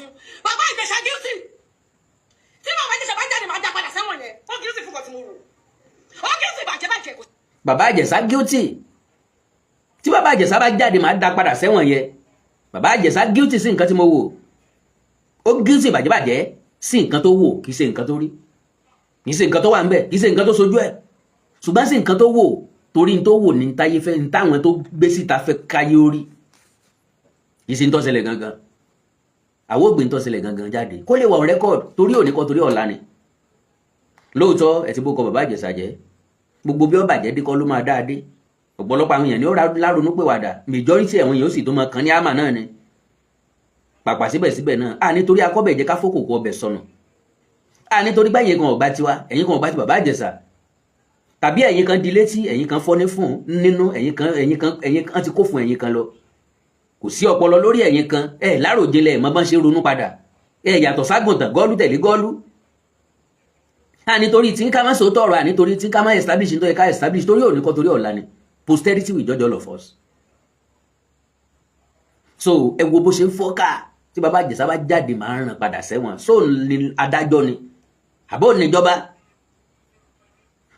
fún. Bàbá Ìjẹ̀ṣà guilty. Tí bàbá Ìjẹ̀ṣà bá jáde, máa dá padà sẹ́wọ̀n yẹn. Ó guilty fún kan tí mo rò. Ó guilty bàjẹ́ bàjẹ́ kò. Bàbá Ìjẹ̀ṣà guilty. Tí bàbá Ìjẹ̀ṣà bá jáde, máa dá padà sẹ́wọ̀n yẹn. Bàbá Ìjẹ̀ṣà guilty sí nǹkan tí mo wò. Ó guilty bàjẹ́bàjẹ́ sí nǹkan tó wò. Kì í ṣe nǹkan tó rí, kì í ṣe nǹkan tó wà ńbẹ̀, kì í ṣe nǹkan tó sojú ẹ̀, ṣùgbọ́n sí nǹkan tó wò, torí n tó wò ní táyé fẹ́, ní táwọn tó gbé síta fẹ́ káyé orí, kì í ṣe ń tó ṣẹlẹ̀ gangan. Àwọn ògbìn tó ṣẹlẹ̀ gangan jáde kó lè wà on record, torí òní kọ́, torí ọ̀la ni. Lóòótọ́, ẹ ti bó kọ bàbá Ìjẹ̀ṣà jẹ́. Gbogbo bí ó bàjẹ́ dé kọ́ ló máa dáa dé. Ọ̀pọ̀lọpọ̀ àwọn èèyàn ní ó láronú pé wàdà, majority àwọn èèyàn ó sì tó máa kàn ní àmà náà ni pàpà. Síbẹ̀síbẹ̀ náà, à nítorí akọ́bẹ̀ jẹ́ ká fókòkò ọbẹ̀ sọnù, à nítorí báyìí kan ọ̀gbá tiwa, ẹ̀yin kan ọ̀gbá ti bàbá Ìjẹ̀ṣà, tàbí ẹ̀yin kan di létí, ẹ̀yin kan fọ́ ní fún nínú, ẹ̀yin kan ti kó fún ẹ̀yin kan lọ. Kò sí ọpọlọ lórí ẹ̀yin kan, ẹ̀ láròjinlẹ̀, ẹ̀ mọ́ bọ́n ṣe ronú padà, ẹ̀ yàtọ̀ ságùntàn gọ́ọ̀lù tẹ̀lé gọ́ọ̀lù. À nítorí tí ká má sòótọ́ ọ̀rọ̀, à nítorí tí ká má establish nítorí ká establish, torí òní kọ́, torí ọ̀la ni. Posterity will judge all of us. So ẹ wo bó ṣe ń fọ́ká. Tí bàbá Ìjẹ̀ṣà bá jáde, máa ń ràn padà sẹ́wọ̀n. So ní adájọ́ ni àbó níjọba,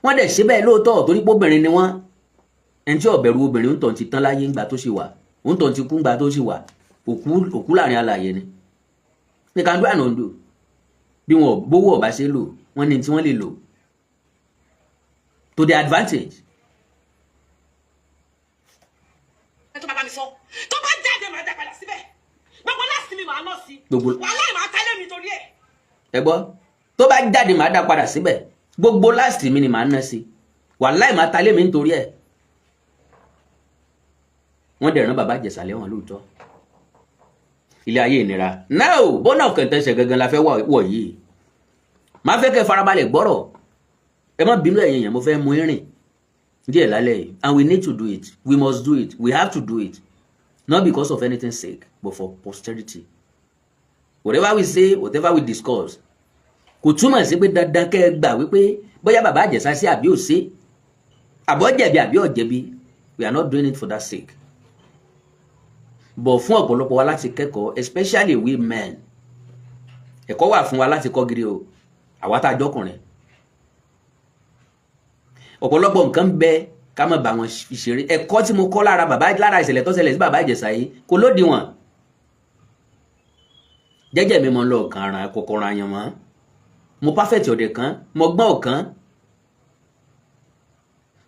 wọ́n dẹ̀ ṣe bẹ́ẹ̀ lóòótọ́, torí pé obìnrin ni wọ́n. Ẹni tí ó bẹ̀rù obìnrin ń tàn ti tán láyé ńgbà tó ṣì wà, ń tàn ti kú ńgbà tó ṣì wà. Òkú òkú láàrin alààyè ni. They can do and undo. Bí wọn bówó ọba ṣe lò, wọ́n ní tí wọ́n lè lò to their advantage. Ẹ tó bá bá mi sọ, tó bá jáde, máa dá padà síbẹ̀. Gbogbo láti mi máa ná sí. Gbogbo- Wàhálà, máa tálé mi torí ẹ̀. Ẹ gbọ́, tó bá jáde, màá dá padà síbẹ̀. Gbogbo last mi ni màá ná sí. Wàláì, màá talé mi nítorí ẹ̀. Wọ́n dẹ̀ rán bàbá Ìjẹ̀ṣà lẹ́wọ̀n lóòótọ́. Ilé ayé ìnira now. Bone of contention gangan la fẹ́ wọ̀ yìí. Màá fẹ́ kẹ́ farabalẹ̀ gbọ́rọ̀. Ẹ má bínú, ẹ̀yin èèyàn, mo fẹ́ mú ìrìn díẹ̀ lálẹ́ yìí, and we need to do it, we must do it, we have to do it, not because of anything sake, but for posterity. Whatever we say, whatever we discuss, kò túmọ̀ sí pé dandan kẹ́ ẹ gbà wípé bóyá bàbá Ìjẹ̀ṣà sí àbí ò sí, àbọ̀ jẹ̀bi àbí ò jẹ̀bi. We are not doing it for that sake, but fún ọ̀pọ̀lọpọ̀ wa láti kẹ́kọ̀ọ́, especially we men. Ẹ̀kọ́ wà fún wa láti kọ́ gidi o. Àwa tá a jọkùnrin, ọ̀pọ̀lọpọ̀ nǹkan ń bẹ ká má bá wọn fi ṣeré. Ẹ̀kọ́ tí mo kọ́ lára bàbá, lára ìṣẹ̀lẹ̀ tó ṣẹlẹ̀ sí bàbá Ìjẹ̀ṣà yìí, kò lódiwọ̀n. Jẹ́jẹ́ mi mo lọ kàn ara kòkòrò àyànmọ́. Mo perfect ọ̀dẹ̀ kan, mo gbọ́n ọ̀kan.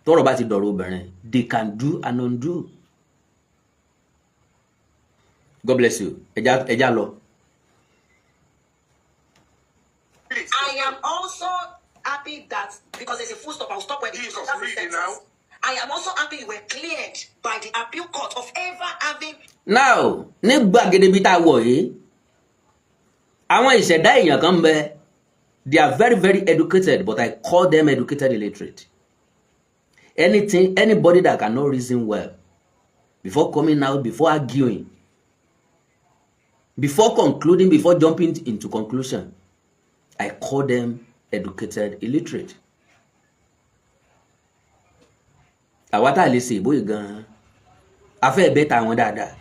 Tọ́rọ̀ bá ti dọ̀rọ̀ obìnrin, they can do and undo. God bless you. Ẹja ẹja lọ. I am also happy that, because there's a full stop, I'll stop where the Jesus, that's the read it sentence. now. I am also happy you were cleared by the appeal court of ever having Now, ní gbàgede bí tá a wọ̀ yìí, àwọn ìṣẹ̀dá èèyàn kan ń bẹ. They are very, very educated, but I call them educated illiterate. Anything, anybody that cannot reason well before coming out, before arguing, before concluding, before jumping into conclusion, I call them educated illiterate. Àwa tá a lè ṣe ìbòyè gan-an, a fẹ́ bẹ́ẹ̀ ta wọn dáadáa,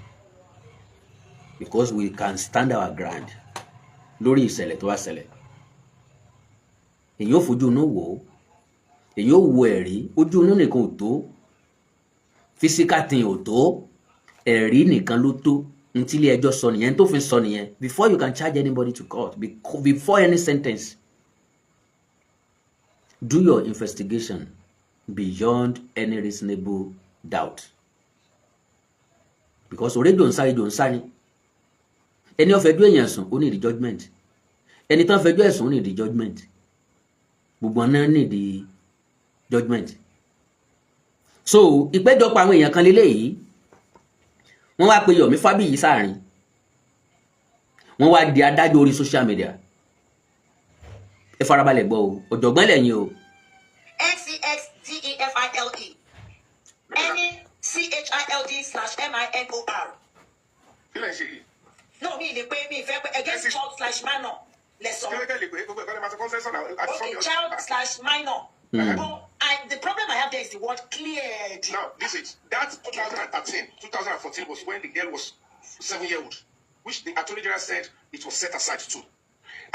because we can stand our ground lórí ìṣẹ̀lẹ̀ tó wá ṣẹlẹ̀. Èyí ò fojú inú wò ó, èyí ò wo ẹ̀rí. Ojú inú nìkan ò tó, physical thing ò tó, ẹ̀rí nìkan ló tó. Ntí ilé ẹjọ́ sọ nìyẹn, tó fi sọ nìyẹn. Before you can charge anybody to court, before any sentence, do your investigation beyond any reasonable doubt, because òrèjò ń sá, ejò ń sá ni. Ẹni ó fẹjọ́ èèyàn sùn, ó ní ìdí judgement. Ẹni tán fẹjọ́ ẹ̀sùn, ó ní ìdí judgement. Gbogbo ọ̀nà ní ìdí judgement. So ìpéjọpọ̀ àwọn èèyàn kan lélẹ́yìí, wọ́n wá pe Yomi Fabiyi sáàrin, wọ́n wá di adájọ́ orí social media. Ẹ farabalẹ̀ gbọ́ o, ọ̀jọ̀gbọ́n lẹ́yìn o. NCXDEFILE NCHILD/MINOR. Kí lẹ̀ ń ṣe yìí? No, mi lè pé, mi fẹ́ pé against child slash minor lẹ sọ. Kí ló tẹ̀lé pé gbogbo ẹ̀kọ́ lè máa sọ consensus náà àti Okay, sọ́ọ̀bì. Child slash minor. But the problem I have there is the word cleared. Now, this is that 2013, 2014 was when the girl was 7 year old. which the Attorney General said it was set aside too.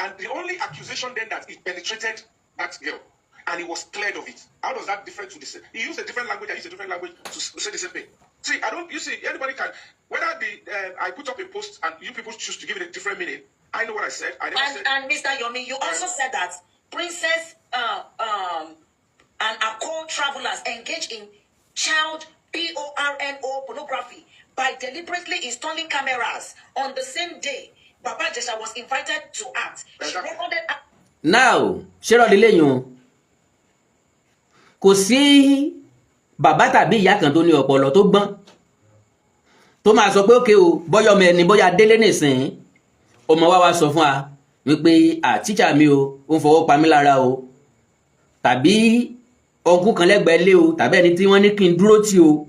And the only accusation then that it penetrated that girl, and he was cleared of it. How does that differ to this? He used a different language. I used a different language to say the same thing. See, I don't. You see, anybody can. Whether the I put up a post and you people choose to give it a different meaning. I know what I said. I never And said. and Mr. Yomi, you also said that Princess and her co-travelers engaged in child porno pornography by deliberately installing cameras on the same day Baba Ijesha was invited to act. She Exactly. recorded Now, ṣé rọ́ọ̀dì lẹ́yìn o? Kò sí bàbá tàbí ìyá kan tó ní ọpọlọ tó gbọ́n tó máa sọ pé ókè o, bọ́yọ̀ ọmọ ẹni bóyá délé nìsín, ọmọ wa wá sọ fún wa wípé à tíṣà mi o, ó ń fọwọ́ pa mí lára o, tàbí ọkùn kan lẹ́gbẹ̀ẹ́ lé o, tàbí ẹni tí wọ́n ní kí n dúró tì o.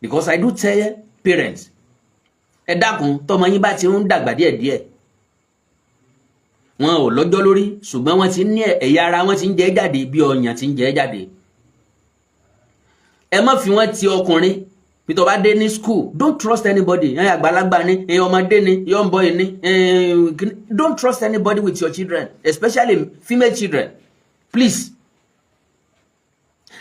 Because I do tell parents, ẹ dákun, tọmọ yín bá ti ń dàgbà díẹ̀díẹ̀, wọn ò lọ́jọ́ lórí, ṣùgbọ́n wọ́n ti ní ẹ̀yà ara wọn ti ń jẹ́ jáde bí ọyàn ti ń jẹ́ jáde, ẹ má fi wọ́n ti ọkùnrin. Bí tó bá dé ní school, don't trust anybody. Ẹ àgbàlagbà ni, ẹ ọmọdé ni, young boy ni, ẹ don't trust anybody with your children, especially female children, please.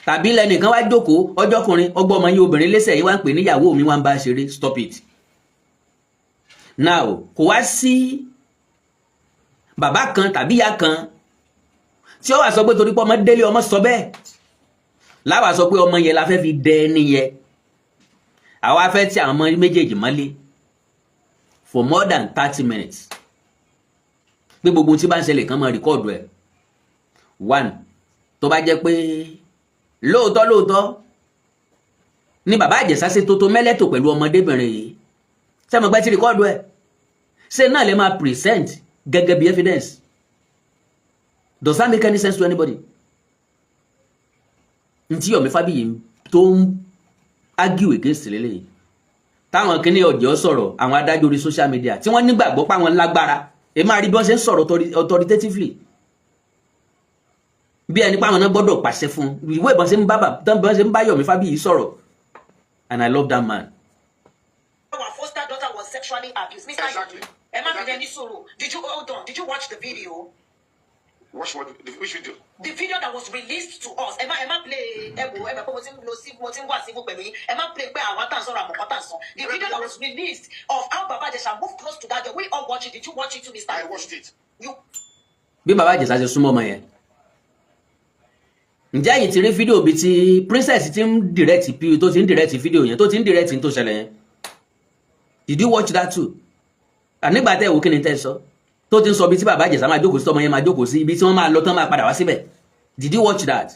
Tàbí lẹ́nìkan wá jókòó, ọjọ́kùnrin ọgbọ́n ọmọ yín obìnrin lẹ́sẹ̀ yín, wá ń pè níyàwó mi, wá ń bá ṣeré. Stop it now. Kò wá sí bàbá kan tàbí ìyá kan tí ó wà sọ pé torí pé ọmọ délé, ọmọ sọ bẹ́ẹ̀, láwa sọ pé ọmọ yẹn la fẹ́ fi dẹ ẹni yẹn. Àwa fẹ́ tí àwọn ọmọ méjèèjì mọ́lé for more than 30 minutes, pé gbogbo ohun tí bá ń ṣẹlẹ̀ kàn máa record ẹ̀. One, tó bá jẹ́ pé lóòótọ́ lóòótọ́ ni bàbá Ìjẹ̀ṣà ṣe tó tó mẹ́lẹ́tò pẹ̀lú ọmọdébìnrin yìí, ṣé mo gbẹ́ tí record ẹ̀, ṣé náà lè máa present gẹ́gẹ́ bí evidence? Does that make any sense to anybody? Ntí Yomi Fabiyi tó ń argue against lélẹ́yìí, táwọn kìíní ọ̀jọ́ sọ̀rọ̀, àwọn adájọ́ orí social media tí wọ́n nígbàgbọ́ páwọn lágbára, èyí máa rí bí wọ́n ṣe ń sọ̀rọ̀ authoritatively, bí ẹni páwọn náà gbọ́dọ̀ pàṣẹ fún ìwé ìbọn ṣe ń bá bọ́n ṣe ń bá Yomi Fabiyi sọ̀rọ̀. And I love that man. Our foster daughter was sexually abused. Mr. Exactly. Yomi, Emma. Exactly. Soro, did you hold on? Did you watch the video? Watch what? Which video? The video that was released to us. Emma, Emma play. Ẹ wo, Emma, mo ti ń lo sí, mo ti ń wà síbò pẹ̀lú yín. Emma play pé àwọn tá à ń sọ̀rọ̀ àmọ̀kọ́ tá à ń sọ. The video that was released of how Baba Ijesha moved close to that girl. We all watched it. Did you watch it too, Mr. I watched it. You Bí bàbá Ìjẹ̀ṣà ṣe súnmọ́ ọmọ yẹn, ǹjẹ́ ẹ̀yin ti rí fídíò bíi ti princess ti ń direct p tó ti ń direct fídíò yẹn, tó ti ń direct tó ṣẹlẹ̀ yẹn? Did you watch that too? Ànígbà tẹ́ ẹ̀ wò, kí ni tẹ́ ẹ sọ tó ti ń sọ ibi tí bàbá Ìjẹ̀ṣà máa jókòó sí, tọmọ yẹn máa jókòó sí, ibi tí wọ́n máa lọ tán máa padà wá síbẹ̀? Did you watch that?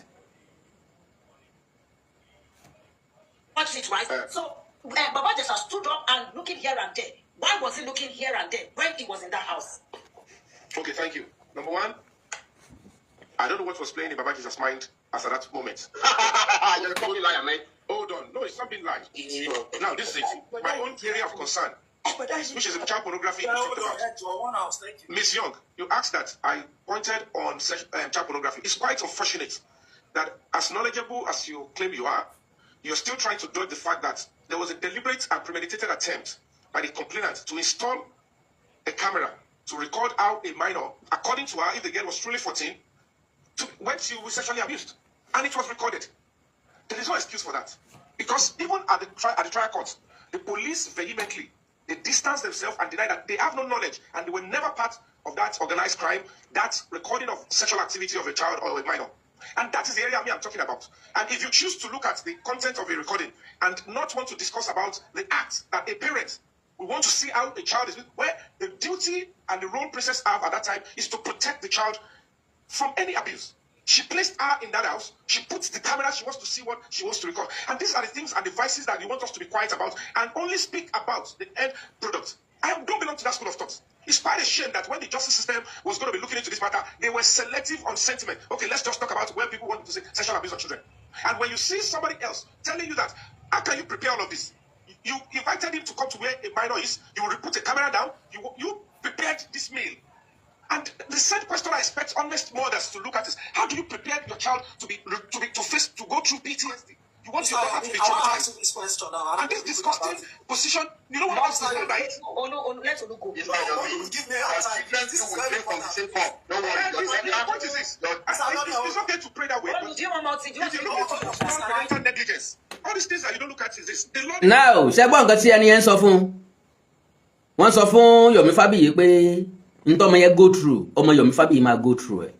Watched it, right? So Baba Ijesha stood up and looking here and there. Why was he looking here and there when he was in that house? Okay, thank you. Number one, I don't know what was playing in Baba Ijesha's mind as at that moment. You're a fucking liar, man. Hold on. No, it's not being lied. Now, this is it. My own area of concern, which is the child pornography you talked about. Miss Young, you asked that I pointed on child pornography. It's quite unfortunate that as knowledgeable as you claim you are, you're still trying to dodge the fact that there was a deliberate and premeditated attempt by the complainant to install a camera to record how a minor, according to her, if the girl was truly 14, when she was sexually abused. And it was recorded. There is no excuse for that. Because even at the trial court, the police vehemently, they distance themselves and deny that they have no knowledge and they were never part of that organized crime, that recording of sexual activity of a child or a minor. And that is the area me I'm talking about. And if you choose to look at the content of a recording and not want to discuss about the act that a parent we want to see how a child is, where the duty and the role princess have at that time is to protect the child from any abuse. She placed her in that house. She puts the camera. She wants to see what she wants to record. And these are the things and the vices that you want us to be quiet about and only speak about the end product. I don't belong to that school of thought. It's quite a shame that when the justice system was going to be looking into this matter, they were selective on sentiment. Okay, let's just talk about where people want to say sexual abuse of children. And when you see somebody else telling you that, how can you prepare all of this? You invited him to come to where a minor is. You will put a camera down. You prepared this meal. And the same question I expect honest mothers to look at is, how do you prepare your child to be to face to go through PTSD? You want Mr. your daughter to Yomi, be I want to ask traumatized. you this question now. I And don't this know if you about disgusting it. position, you know what I'm saying by it? Olu, Olu, let Olu go. Mr. No, Yomi, Olu, give me your a time. children This too is will very drink from the important. same cup. Don't worry. And Your this, the children, point is this. your Mr. Yomi, It's okay to pray that way, Olu, but do you want multi? Do you want if to you go? look at strong parental negligence, all these things that you don't look at is this. The Lord Now, ṣe gbọ́ nǹkan tí ẹni yẹn ń sọ fún un? Wọ́n sọ fún Yomi Fabiyi pé ntọ́mọ yẹn go through, ọmọ Yomi Fabiyi máa go through ẹ̀.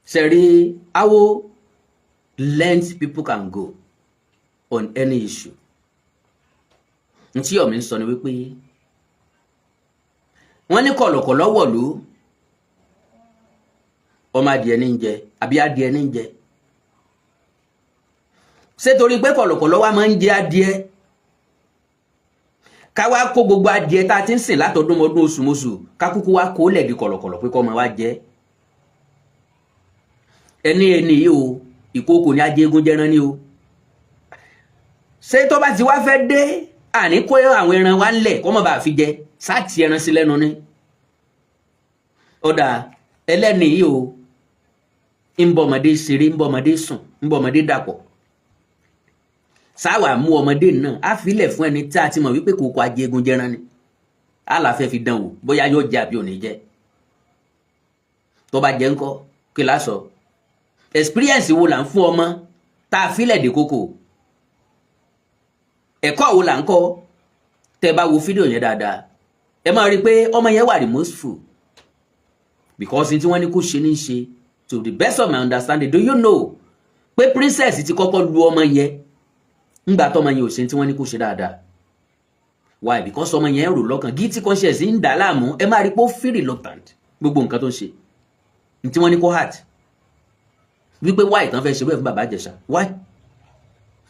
Ṣe rí how length people can go on any issue. Ntí Yomi ń sọ ni wípé wọ́n ní kọ̀lọ̀kọ̀lọ̀ wọ̀lú, ọmọ adìẹ ní ń jẹ àbí adìẹ ní ń jẹ. Ṣé torí pé kọ̀lọ̀kọ̀lọ̀ wa máa ń jẹ adìẹ, ká wá kó gbogbo adìẹ tá a ti ń sìn látọdún mọdún oṣù mọṣù, ká kúkú wá kó lẹ̀ di kọ̀lọ̀kọ̀lọ̀ pé kọ́ ọmọ wa jẹ? Ẹni ẹni yìí o, ìkookò ní ajé eégún jẹran ní o. Ṣé tó bá ti wá fẹ́ dé, àní kó àwọn ẹran wa ńlẹ̀ kọ́ mọ̀ bá fi jẹ sáàtì ẹran sí lẹ́nu ní? Ọ̀dà ẹlẹ́ni yìí o, ń bọ́ ọmọdé ṣeré, ń bọ́ ọmọdé sùn, ń bọ́ ọmọdé dàpọ̀, sáwà mú ọmọdé náà á filẹ̀ fún ẹni tí a ti mọ̀ wípé kòkó ajégun jẹran ni, á là fẹ́ fi dán wò bóyá yóò jẹ àbí ò ní jẹ. Tó bá jẹ ńkọ́? Kí la sọ? Experience wo là ń fún ọmọ tá a filẹ̀ dé kókò? Ẹ̀kọ́ wo là ń kọ́? Tẹ́ bá wo fídíò yẹn dáadáa, ẹ máa rí i pé ọmọ yẹn wà remorseful because ní tí wọ́n ní kó ṣe ní ṣe. To the best of my understanding, do you know pé Princess ti kọ́kọ́ lu ọmọ yẹn ńgbà tọmọ yẹn ò ṣe tí wọ́n ní kó ṣe dáadáa? Why? Because ọmọ yẹn rò lọ́kàn, guilty conscience ń dà láàmú. Ẹ máa rí pé ó feel reluctant gbogbo nǹkan tó ń ṣe ní tí wọ́n ní kó heart wípé why tán fẹ́ ṣe bẹ́ẹ̀ fún Bàbá Ìjẹ̀ṣà.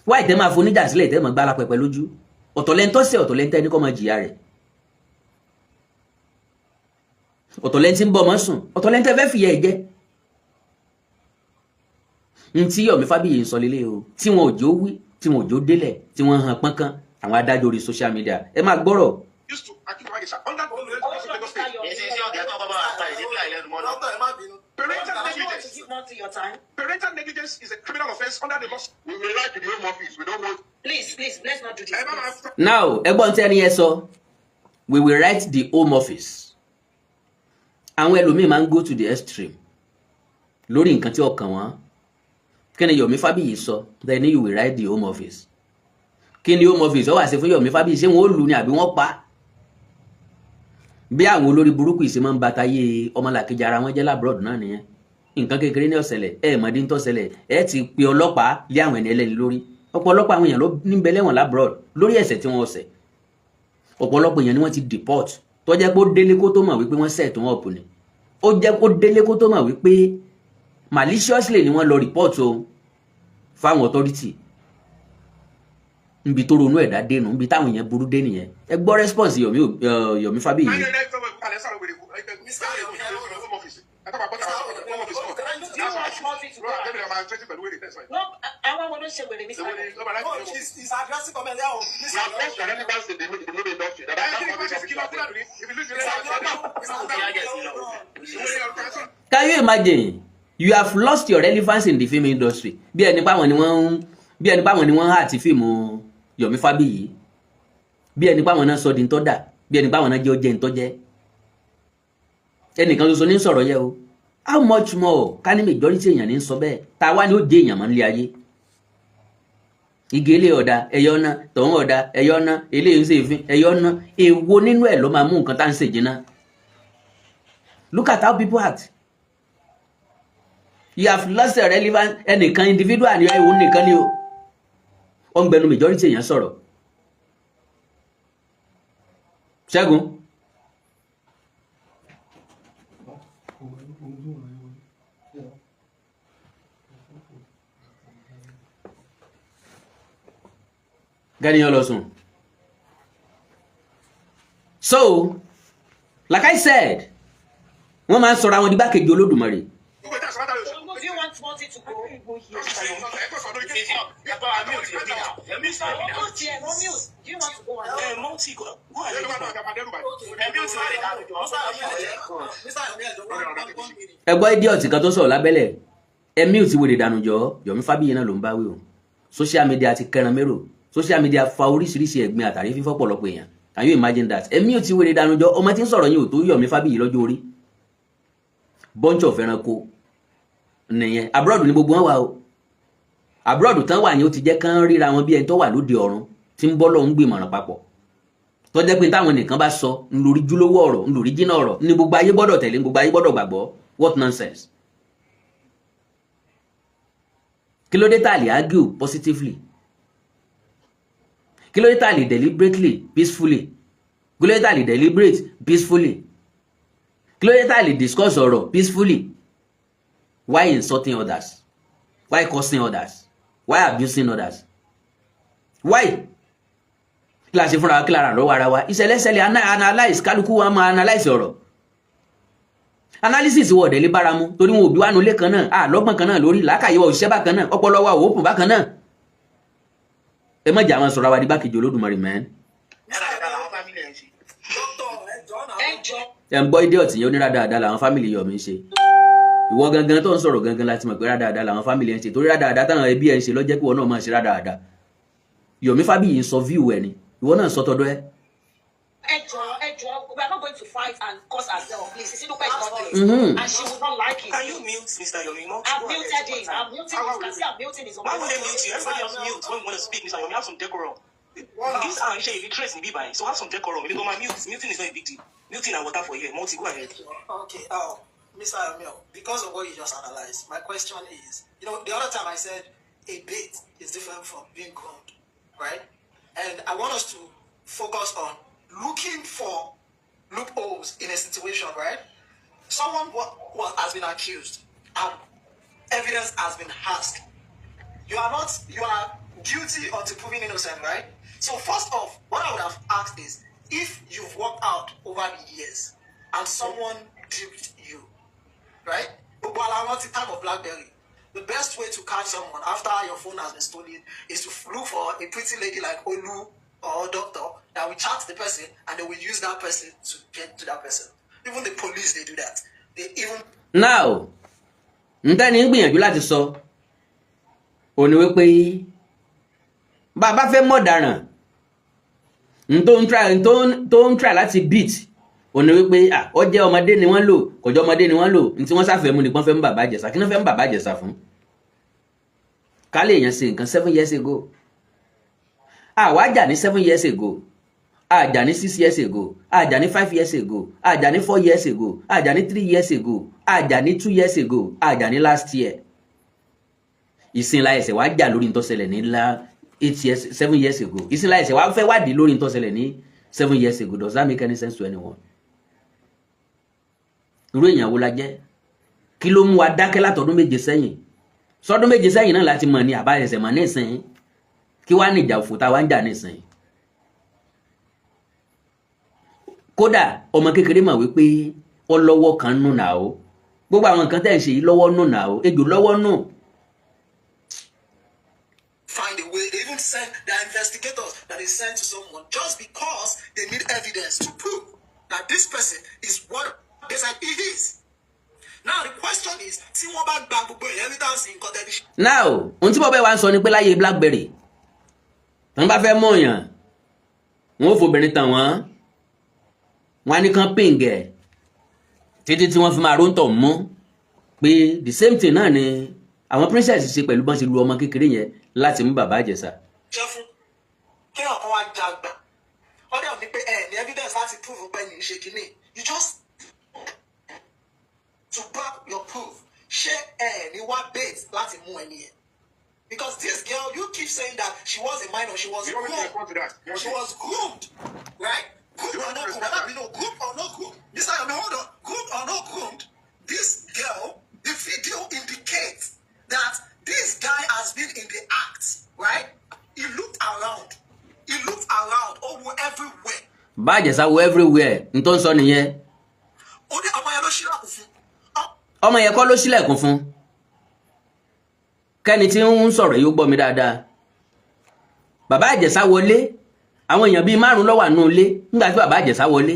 Why tẹ́ máa foníjà sílẹ̀, tẹ́ máa gbára pẹpẹ lójú? Ọ̀tọ̀lẹ́ntọ́sẹ̀, ọ̀tọ̀lẹ́ntẹ́ ní kó máa jìyà rẹ̀, ọ̀tọ̀lẹ́ntì ń bọ̀ ọmọ sùn, ọ̀tọ̀lẹ́ntẹ́ fẹ́ fìyà ẹ̀ jẹ́. Ntí Yomi Fabiyi ń sọ lélẹ̀ o, tí wọn ò jó wí, tí wọn ò jó délẹ̀, tí wọ́n hàn pọ́nkán àwọn adájọ́ orí social media. Ẹ máa gbọ́rọ̀. Used to accuse Baba Ijesha under the laws of Lagos State. Doctor, ẹ má bínú. Parental Do you want to negligence. give more to your time? Parental negligence is a criminal offense under the laws. We will write to the Home Office. We don't want Please, please, let's not do this. Ẹ má máa Please. Now, ẹgbọ́n tí ẹni yẹn sọ, "We will write the Home Office." Àwọn ẹlòmíín máa ń go to the extreme lórí nǹkan tí ọkàn wọn. Kí ni Yomi Fabiyi sọ? Then you will write the Home Office. Kí ni Home Office ó wá ṣe fún Yomi Fabiyi? Ṣé wọn ó lù ní àbí wọ́n pa á? Bí àwọn olórí burúkú yìí ṣe máa ń ba tayé ọmọlàkejì ara wọn jẹ́ l'abroad náà nìyẹn. Nǹkan kékeré ní ọ̀sẹ̀lẹ̀, ẹ mọ̀dí ń tọ́sẹ̀lẹ̀, ẹ ti pe ọlọ́pàá lé àwọn ẹni ẹlẹ́ni lórí. Ọ̀pọ̀lọpọ̀ àwọn èèyàn ló níbẹ̀ lẹ́wọ̀n l'abroad lórí ẹ̀ṣẹ̀ tí wọ́n ṣẹ̀. Ọ̀pọ̀lọpọ̀ èèyàn ni wọ́n ti deport, tó jẹ́ pé ó délé kó tó mọ̀ wípé wọ́n set wọn up ni. Ó jẹ́ kó délé kó tó mọ̀ wípé maliciously ni wọ́n lọ report o fáwọn authority. Níbi tó ronú ẹ̀dá dénú, níbi táwọn èèyàn burú dé nìyẹn. Ẹ gbọ́ response Yomi, Yomi Fabiyi. Mr. Yomi, Home Office. I talk about Home Office. Do you want multi to go? No, àwọn wo ló ṣe wèrè, Mr. Yomi? No, he's addressing comment there. We have lost the relevance in the movie industry. That Can you imagine? You have lost your relevance in the film industry. Bí ẹni páwọn ni wọ́n ń hà tí fíìmù Yomi Fabiyi, bí ẹni páwọn náà sọ di ntọ́ dà, bí ẹni páwọn náà jẹ́ ó jẹ́ ntọ́ jẹ́. Ẹnìkan ṣoṣo ní sọ̀rọ̀ yẹ o. How much more ká ní majority èèyàn ní sọ bẹ́ẹ̀? Ta wá ní ó jẹ́ èèyàn mọ́ nílé ayé? Igi ilé ọ̀dà ẹ̀yọ́ ná, tọ̀hún ọ̀dà ẹ̀yọ́ ná, eléyìí ń ṣe ìfín ẹ̀yọ́ ná. Èwo nínú ẹ̀ ló máa mú nǹkan tá à ń ṣèjìnà? Look at how people act. You have lost your relevance. Ẹnìkan, individual ni, ẹ̀wọ̀n nìkan ni o, ó ń gbẹnu majority èèyàn sọ̀rọ̀. Ṣẹ́gun. Gẹ́niyàn lọ sùn. So like I said, wọ́n máa ń sọ̀rọ̀ àwọn igbákejì Olódùmarè. Do you want Multi to go? Mute here, no mute. Do you want to go? Multi, go ahead. Mr. Yomi, ẹ jọ̀ọ́, one minute. Ẹ gbọ́ idiot kan tó sọ̀rọ̀ lábẹ́lẹ̀. Ẹ̀mí ò ti wèrè dànù jọ. Yomi Fabiyi náà ló ń bá wí o. Social media ti kẹran mérò. Social media fa oríṣiríṣi ẹ̀gbin àtàrí fífọ́ pọ̀lọpọ̀ èèyàn. Can you imagine that? Ẹ̀mí ò ti wèrè dànù jọ. Ọmọ tí ń sọ̀rọ̀ yìí ò tó Yomi Fabiyi lọ́jọ́ orí. Bunch of ẹranko nìyẹn. Abroad ní gbogbo wọn wà o. Abroad tán wà ní, ó ti jẹ́ kán ríra wọn bí ẹni tó wà lóde ọ̀run tí ń bọ́ lọ́hún gbìmọ̀ràn papọ̀, tó jẹ́ pé táwọn nìkan bá sọ ńlórí júlówó ọ̀rọ̀, ńlórí jìnnà ọ̀rọ̀ ní gbogbo ayé gbọ́dọ̀ tẹ̀lé, gbogbo ayé gbọ́dọ̀ gbàgbọ́. What nonsense! Kí ló dé tá a lè argue positively? Kí ló dé tá a lè deliberately peacefully? Kí ló dé tá a lè deliberate peacefully? Kí ló dé tá a lè discuss ọ̀rọ̀ peacefully? Why insulting others? Why cursing others? Why abusing others? Why? Kí la ṣe fúnra wa? Kí la rà lọ́wọ́ ara wa? Ìṣẹ̀lẹ̀ṣẹlẹ̀, analyse, kálukú wa máa analyse ọ̀rọ̀. Analysis wọ̀ ọ̀dẹ̀ lè bára mu torí wọn ò bí wà nulẹ̀ kan náà, àlọ́gbọ̀n kan náà lórí làákàyè wa, òṣìṣẹ́ bákan náà, ọpọlọ wa òòpùn bákan náà. Ẹ má jà máa sọ̀rọ̀ àwa di bákejì Olódùmarè mẹ́rin. Doctor, ẹ jọ̀ọ́ náà. Ẹ jọ. Ẹ ń gbọ́ idiot yẹn, onírádàáda làwọn family Yomi ń ṣe. Ìwọ gangan tó ń sọ̀rọ̀ gangan láti mọ̀ pé rádáadáa làwọn family ẹ̀ ń ṣe, torí rádáadáa táwọn ẹbí ẹ̀ ń ṣe lọ́jẹ́ kí ìwọ náà máa ṣe rádáadáa. Yomi Fabiyi ń sọ view ẹ̀ ni, ìwọ náà sọ tọdọ ẹ. Ẹ jọ, ẹ jọ, we are not going to fight and curse ourselves, please. Isinupe is not here and she will not like it. Can you mute Mr. Yomi? Go I'm ahead. muted him. I'm muting. You can see I'm muting his. Why would they mute you? Everybody else mute when we want to speak. Mr. Yomi, have some decorum. These are illiterate in Bibai, so have some decorum. You go my mute. Muting is not a big deal. Muting and water for here. Multi, go ahead. Okay, Mr. Emil, because of what you just analyzed, my question is, the other time I said a bait is different from being groomed, right? And I want us to focus on looking for loopholes in a situation, right? Someone what has been accused and evidence has been asked. You are not, you are guilty until proven innocent, right? So first off, what I would have asked is, if you've worked out over the years and someone duped you, right? But while I want the time of BlackBerry, the best way to catch someone after your phone has been stolen is to look for a pretty lady like Olu or doctor that will chat the person and they will use that person to get to that person. Even the police, they do that. They even Now, ntẹ́ni ń gbìyànjú láti sọ òní wípé bá a bá fẹ́ mọ̀daràn, n tó ń try tó ń try láti beat òní wípé à ó jẹ́ ọmọdé ni wọ́n lò, kò jẹ́ ọmọdé ni wọ́n lò. Ní tí wọ́n sáfẹ́ mú nìkan fẹ́ mú bàbá Ìjẹ̀ṣà. Kí ni wọ́n fẹ́ mú bàbá Ìjẹ̀ṣà fún? Ká lè yàn ṣe nǹkan 7 years ago. Àwa jà ní 7 years ago, àjà ní 6 years ago, àjà ní 5 years ago, àjà ní 4 years ago, àjà ní 3 years ago, àjà ní 2 years ago, àjà ní last year. Ìsinla ẹsẹ̀ wá jà lórí ntó ṣẹlẹ̀ ní la 8 years, 7 years ago. Ìsinla ẹsẹ̀ wá fẹ́ wádìí lórí ntó ṣẹlẹ̀ ní 7 years ago. Does that make any sense to anyone? Irú èèyàn wo la jẹ́? Kí ló mú wa dákẹ́ látọdún 7 sẹ́yìn? Sọdún 7 sẹ́yìn náà láti mọ̀ ní àbá ẹsẹ̀ mọ̀ nísìnyí. Kí wàá ní ìjà òfò tá a wá ń jà nísìnyí? Kódà ọmọ kékeré mọ̀ wípé ọlọ́wọ́ kan nù nà ó. Gbogbo àwọn nǹkan tẹ̀ ń ṣe yìí, lọ́wọ́ nù nà ó, ejò lọ́wọ́ nù. Find a way. They even send their investigators that they send to someone just because they need evidence to prove that this person is what they said he is. Now the question is, tí wọ́n bá gba gbogbo evidence nǹkan tẹ́lẹ̀ ṣe. Now, ohun tí bọ́bẹ́ wa ń sọ ni pé láyé BlackBerry, tí wọ́n bá fẹ́ mọ̀ọ́yàn, wọ́n ó fobìnrin tàn wọ́n, wọ́n á ní kán ping ẹ̀ títí tí wọ́n fi máa róńtọ̀ mú, pé the same thing náà ni àwọn princess ṣe pẹ̀lú bọ́n ṣe lu ọmọ kékeré yẹn láti mú bàbá Ìjẹ̀ṣà. Jẹ́ fún kéèyàn kan wá jagbà, wọ́n dẹ̀ ní pé ẹ ní evidence láti prove pé ní ṣe kínní, you just to back your proof. Ṣé ẹ ní wá bait láti mú ẹni yẹn? Because this girl, you keep saying that she was a minor, she was You want me to groomed. Respond to that? You want She me- was groomed, right? Groomed You or want not me to groomed? respond Whether you know groomed or not groomed, Mr. Yomi, hold on. Groomed or not groomed, this girl, the video indicates that this guy has been in the act, right? He looked around. He looked around, oh, everywhere. Bá Ìjẹ̀ṣà wo everywhere, n tó ń sọ nìyẹn. Ó ní ọmọ yẹn ló ṣílẹ̀kùn fún. Ọmọ yẹn kọ́ ló ṣílẹ̀kùn fún. Kẹ́ni tí ń sọ̀rọ̀ yìí ó gbọ́ mi dáadáa. Bàbá Ìjẹ̀ṣà wọlé, àwọn èèyàn bíi márùn ló wà nínú ilé nígbà tí bàbá Ìjẹ̀ṣà wọlé.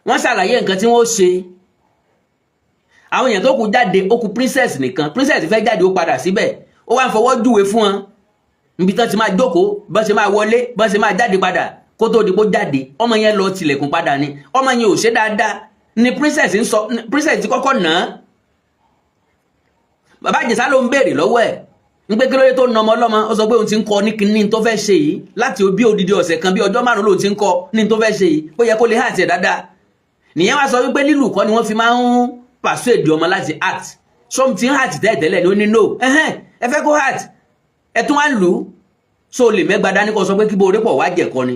Wọ́n ṣàlàyé nǹkan tí wọ́n ṣe. Àwọn èèyàn tó kù jáde, ó kù Princess nìkan. Princess fẹ́ jáde, ó padà síbẹ̀, ó wá ń fọwọ́ júwe fún wọn níbi tán ti máa jókòó, bọ́n ṣe máa wọlé, bọ́n ṣe máa jáde padà. Kó tó di kó jáde, ọmọ yẹn lọ tilẹ̀kùn padà ni. Ọmọ yẹn ò ṣe dáadáa ni Princess ń sọ. Princess ti kọ́kọ́ nà án. Bàbá Ìjẹ̀ṣà ló ń béèrè lọ́wọ́ ẹ̀ ń pé kí ló dé tó na ọmọ ọlọ́mọ. Ó sọ pé òun ti ń kọ ní kíní tó fẹ́ ṣe yìí láti bí odidi ọ̀sẹ̀ kan, bí ọjọ́ 5 lòun ti ń kọ ní tó fẹ́ ṣe yìí, ó yẹ kó lè act ẹ̀ dáadáa. Nìyẹn wá sọ wípé lílù kọ́ ni wọ́n fi máa ń persuade ọmọ láti act. Sọ́m ti ń act tẹ́lẹ̀tẹ́lẹ̀ ni? Ó ní no. Ẹ̀hẹ́n, ẹ fẹ́ kó act, ẹ tún wá ń lù ú. So lè mẹ́gba dání kó sọ pé kí bóore pọ̀ wá jẹ̀kọ́ ni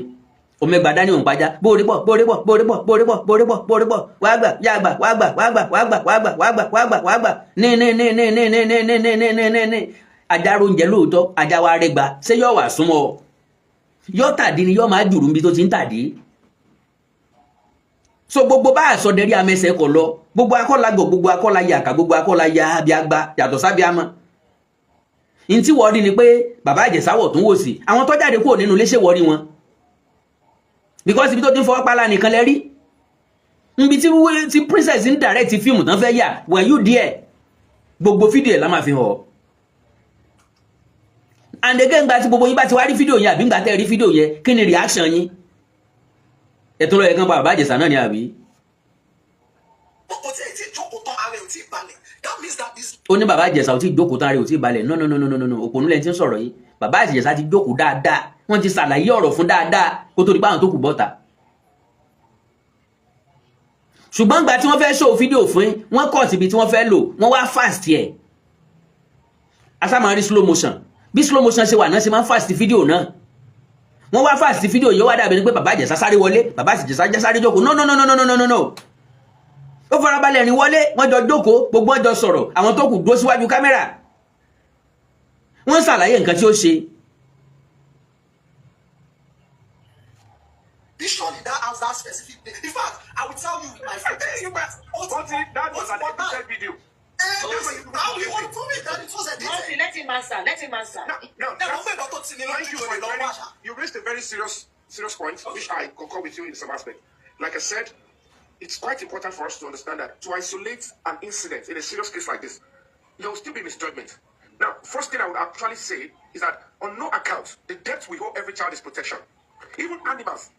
o mẹ́gba dání, òun pàjá bóore pọ̀, bóore pọ̀, bóore pọ̀, bóore pọ̀, bóore pọ̀, bóore pọ̀, wá gbà, yá gbà, wá gbà, wá gbà, wá gbà, wá gbà, wá gbà, wá gbà, wá gbà, ní ní ní ní ní ní ní ní ní ní ní ní ní. Ajá róúnjẹ lóòótọ́, ajá wa rẹ́gba, ṣé yóò wà súnmọ́ ọ? Yóò tàdí ni, yóò máa jùrù níbi tó ti ń tàdí. So gbogbo bá àsọdẹrí amẹsẹ kọ lọ, gbogbo akọ́lagọ̀, gbogbo akọ́la yàkà, gbogbo akọ́la ya abiagba yàtọ̀ sábíàmọ́. Ntí wọ́n rí ni pé Bàbá Ìjẹ̀ṣà wọ̀ tún wò sí àwọn tó jáde kúrò nínú iléeṣẹ́, wọ́n rí wọn because ibi tó ti ń fọwọ́ pálá nìkan lẹ́rí, níbi tí Princess ń direct fíìmù tán fẹ́ yà. Were you there? Gbogbo fídíò ẹ̀ la máa fi hàn ọ́. And again, gba tí gbogbo yín bá ti wá rí fídíò yẹn, àbí ńgbà tẹ́ rí fídíò yẹn, kí ni reaction yín? Ẹ tún lọ́ọ́ yẹ kán pa Bàbá Ìjẹ̀ṣà náà ni, àbí? Kò tí ì tí ì jókòó tán, ara ẹ̀ ò tí ì balẹ̀. That means that this Ó ní Bàbá Ìjẹ̀ṣà ò tí ì jókòó tán, rẹ̀ ò tí ì balẹ̀. No, no, no, no, no, no, òpònú lẹ́ni tí ń sọ̀rọ̀ yìí. Bàbá Ìjẹ̀ṣà ti jókòó dáadáa, wọ́n ti ṣàlàyé ọ̀rọ̀ fún dáadáa kó tó di pé àwọn tó kù bọ́ta. Ṣùgbọ́n gbà tí wọ́n fẹ́ show fídíò fún yín, wọ́n kọ̀ síbi tí wọ́n fẹ́ lò, wọ́n wá fast yẹ asámà rí slow motion. Bí slow motion ṣe wà náà ṣe máa ń fast fídíò náà. Wọ́n wá fast fídíò yìí, ó wá dàbí ni pé Bàbá Ìjẹ̀ṣà sáré wọlé, Bàbá Ìjẹ̀ṣà sáré jókòó. No, no, no, no, no, no, no, no. Ó farabalẹ̀ rìn wọlé, wọ́n jọ jókòó, gbogbo wọn jọ sọ̀rọ̀. Àwọn tó kù dúró síwájú kámẹ́rà, wọ́n ṣàlàyé nǹkan tí ó ṣe. Vision in that house that specific day. In fact, I will tell you with my full chest. But that was an edited video. How do you want to prove it that it was edited? Multi, let him answer. Let him answer. Now, Ẹ mọ̀ pé nǹkan tó ti ní thank lójú you ìwé for a lọ́wọ́ very, àṣà. You raised a very serious point, which I concur with you in some aspect. Like I said, it's quite important for us to understand that to isolate an incident in a serious case like this, there will still be misjudgment. Now, first thing I would actually say is that on no account, the debt we owe every child is protection. Even animals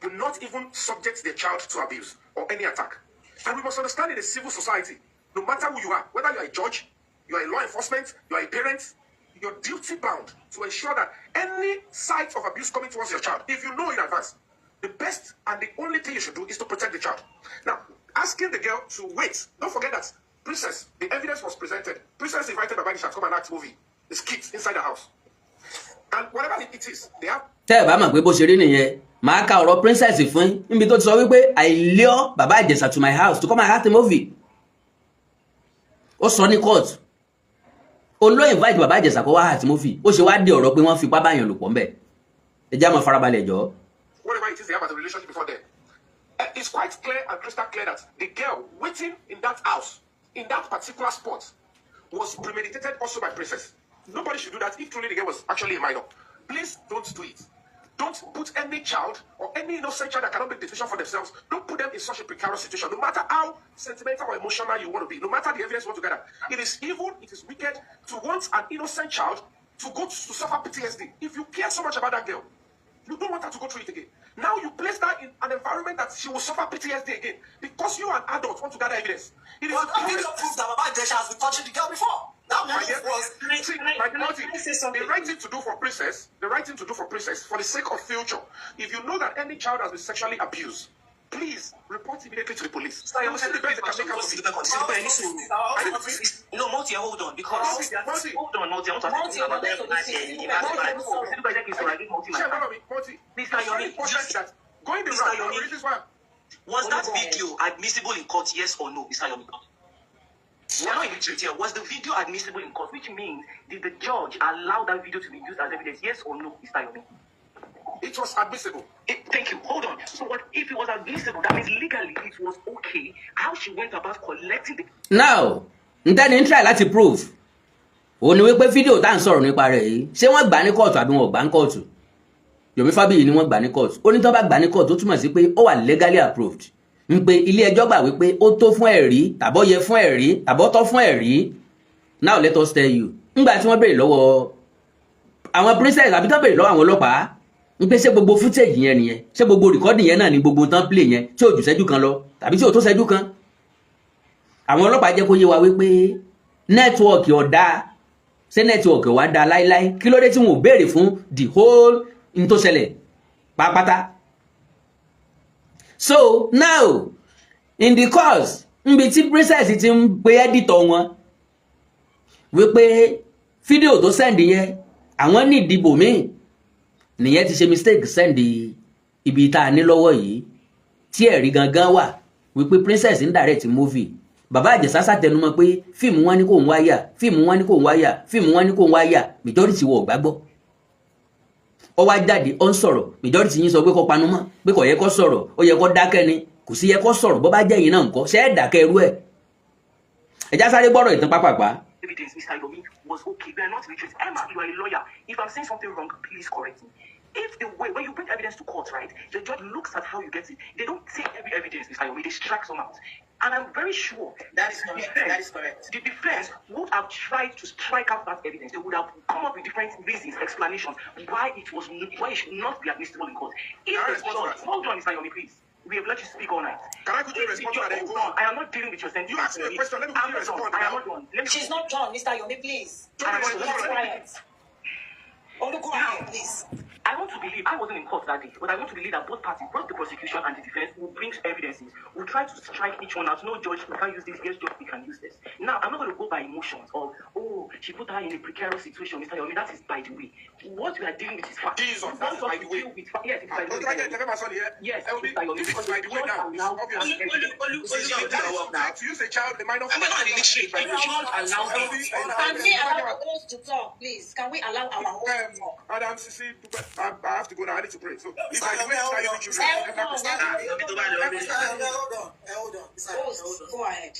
will not even subject their child to abuse or any attack. And we must understand, in a civil society, no matter who you are, whether you are a judge, you are a law enforcement, you are a parent, you're duty bound to ensure that any sight of abuse coming towards your child, if you know in advance, the best and the only thing you should do is to protect the child. Now, asking the girl to wait, don't forget that Princess, the evidence was presented. Princess invited Baba Ijesha to come and act movie, the skits inside the house. And whatever it is, they have Tẹ́ ẹ̀ bá mọ̀ pé bó ṣe rí nìyẹn, màá ka ọ̀rọ̀ Princess fún yín níbi tó ti sọ wípé, "I lure Bàbá Ìjẹ̀ṣà to my house to come and act a movie." Ó sọ ní court, ó ló invite Bàbá Ìjẹ̀ṣà kó wá act movie. Ó ṣe wá dé ọ̀rọ̀ pé wọ́n fipá báyàn lò pọ̀ ńbẹ̀? Ẹ já máa farabalẹ̀ jọ. Whatever it is they have as a relationship before then. It's quite clear and crystal clear that the girl waiting in that house, in that particular spot, was premeditated also by Princess. Nobody should do that if truly the girl was actually a minor. Please don't do it. Don't put any child or any innocent child that cannot make decision for themselves, don't put them in such a precarious situation, no matter how sentimental or emotional you want to be, no matter the evidence you want to gather. It is evil, it is wicked to want an innocent child to go to suffer PTSD. If you care so much about that girl, you don't want her to go through it again. Now you place her in an environment that she will suffer PTSD again because you, an adult, want to gather evidence. It is But that video proves that Baba Ijesha has been touching the girl before. That My move dear, was see, Can I- my can I- Multi, can I say the something, right thing to do for Princess, the right thing to do for Princess, for the sake of future, if you know that any child has been sexually abused, please report immediately to the police. They will see the best they can make out of it. No, Multi, hold on, because Multi, Multi. hold on, Multi, I want to ask Multi, you about Shey, follow me, Multi. Mr. It's very Yomi, important just- that going the Mr. route, one of Yomi. the reasons why Was that video admissible in court? Yes or no, Mr. Yomi? We are not illiterate here. Was the video admissible in court? Which means, did the judge allow that video to be used as evidence? Yes or no, Mr. Yomi? It was admissible. Thank you. Hold on. So what if it was admissible? That means legally it was okay. How she went about collecting the Now, ntẹ́ni ń try láti prove òun ni wípé fídíò tá à ń sọ̀rọ̀ nípa rẹ̀ yìí, ṣé wọ́n gbà ní kóòtù àbí wọn ò gbà ní kóòtù? Yomi Fabiyi ni wọ́n gbà ní kóòtù. Ó ní tó bá gbà ní kóòtù, ó túmọ̀ sí pé ó wà legally approved. Ń pe ilé ẹjọ́ gbà wípé ó tó fún ẹ̀rí, tàbọ̀ yẹ fún ẹ̀rí, tàbọ̀ tọ́ fún ẹ̀rí. Now let us tell you, ńgbà tí wọ́n béèrè lọ́wọ́ àwọn princess, àbí tán béèrè lọ́wọ́ àwọn ọlọ́pàá ń pé ṣé gbogbo footage yẹn nìyẹn, ṣé gbogbo recording yẹn náà ni gbogbo tán play yẹn tí ò jù ṣẹ́jú kan lọ tàbí tí ò tó ṣẹ́jú kan, àwọn ọlọ́pàá jẹ́ kó yé wa wípé network ò dáa. Ṣé network wá dáa láíláí? Kí ló dé tí wọn ò béèrè fún the whole n tó ṣẹlẹ̀ pátápátá? So now, in the course nbi tí princess ti ń pe editor wọn wípé fídíò tó send yẹn, àwọn ní ìdìbò míì nìyẹn ti ṣe mistake send ibi tá a ní lọ́wọ́ yìí, tí ẹ̀rí gangan wà wípé princess ń direct movie. Bàbá Ìjẹ̀ṣà ṣàtẹnumọ́ pé fíìmù wọn ní kò ń wáyà, fíìmù wọn ní kò ń wáyà, fíìmù wọn ní kò ń wáyà. Majority wọ̀ gbàgbọ́. Ó wá jáde, ó ń sọ̀rọ̀. Majority yín sọ pé kó panu mọ́, pé kò yẹ kó sọ̀rọ̀, ó yẹ kó dákẹ́ ni, kò sí yẹ kó sọ̀rọ̀. Bó bá jẹ́ yín náà ńkọ́, ṣé ẹ̀ dákẹ́ irú ẹ̀? Ẹ̀já sáré gbọ́rọ̀ ìtàn pápápá. Evidence, Mr. Yomi, was okay. We are not illiterate. Emma, you are a lawyer. If I'm saying something wrong, please correct me. If the way, when you bring evidence to court, right, the judge looks at how you get it. They don't take every evidence, Mr. Yomi. They strike some out. And I'm very sure That is correct. defense, That is correct. the defense would have tried to strike out that evidence. They would have come up with different reasons, explanations why it was why it should not be admissible in court. If Can I the respond to judge, that? Hold on, Mr. Yomi, please. We have let you speak all night. Can I quickly If the respond to judge- that? Then Hold go on. on. I am not dealing with your sentiment. You asked me a question. Let me I'm quickly not done. respond I am now. not done. Let me She's not done, Mr. Yomi, please. Don't I am respond. not Keep done. quiet. Olu, go ahead, please. I want to believe, I wasn't in court that day, but I want to believe that both parties, both the prosecution and the defense, will bring evidences, will try to strike each one out. No, judge, we can't use this. Yes, judge, we can use this. Now, I'm not going to go by emotions of, "Oh, she put her in a precarious situation," Mr. Yomi. That is by the way. What we are dealing with is fact. Jesus, You that's want us by to the way. deal with fact. Yes, it's by the Ah, way. okay, I get my son here. Yes, LB, Mr. Yomi, if it's because by the way the now, judge it's allowed obvious. that evidence. Olu, Olu, That is to use a child, a minor. I'm not an illiterate. By The the way. judge allowed LB, it. Can we allow the host to talk, please? Can we allow our host to talk? Madam Sisi, I have to go now. I need to pray. So, if I the way, Hold start on. using children. Hold on. Hold on. Hold on. Host, Hold on. go ahead.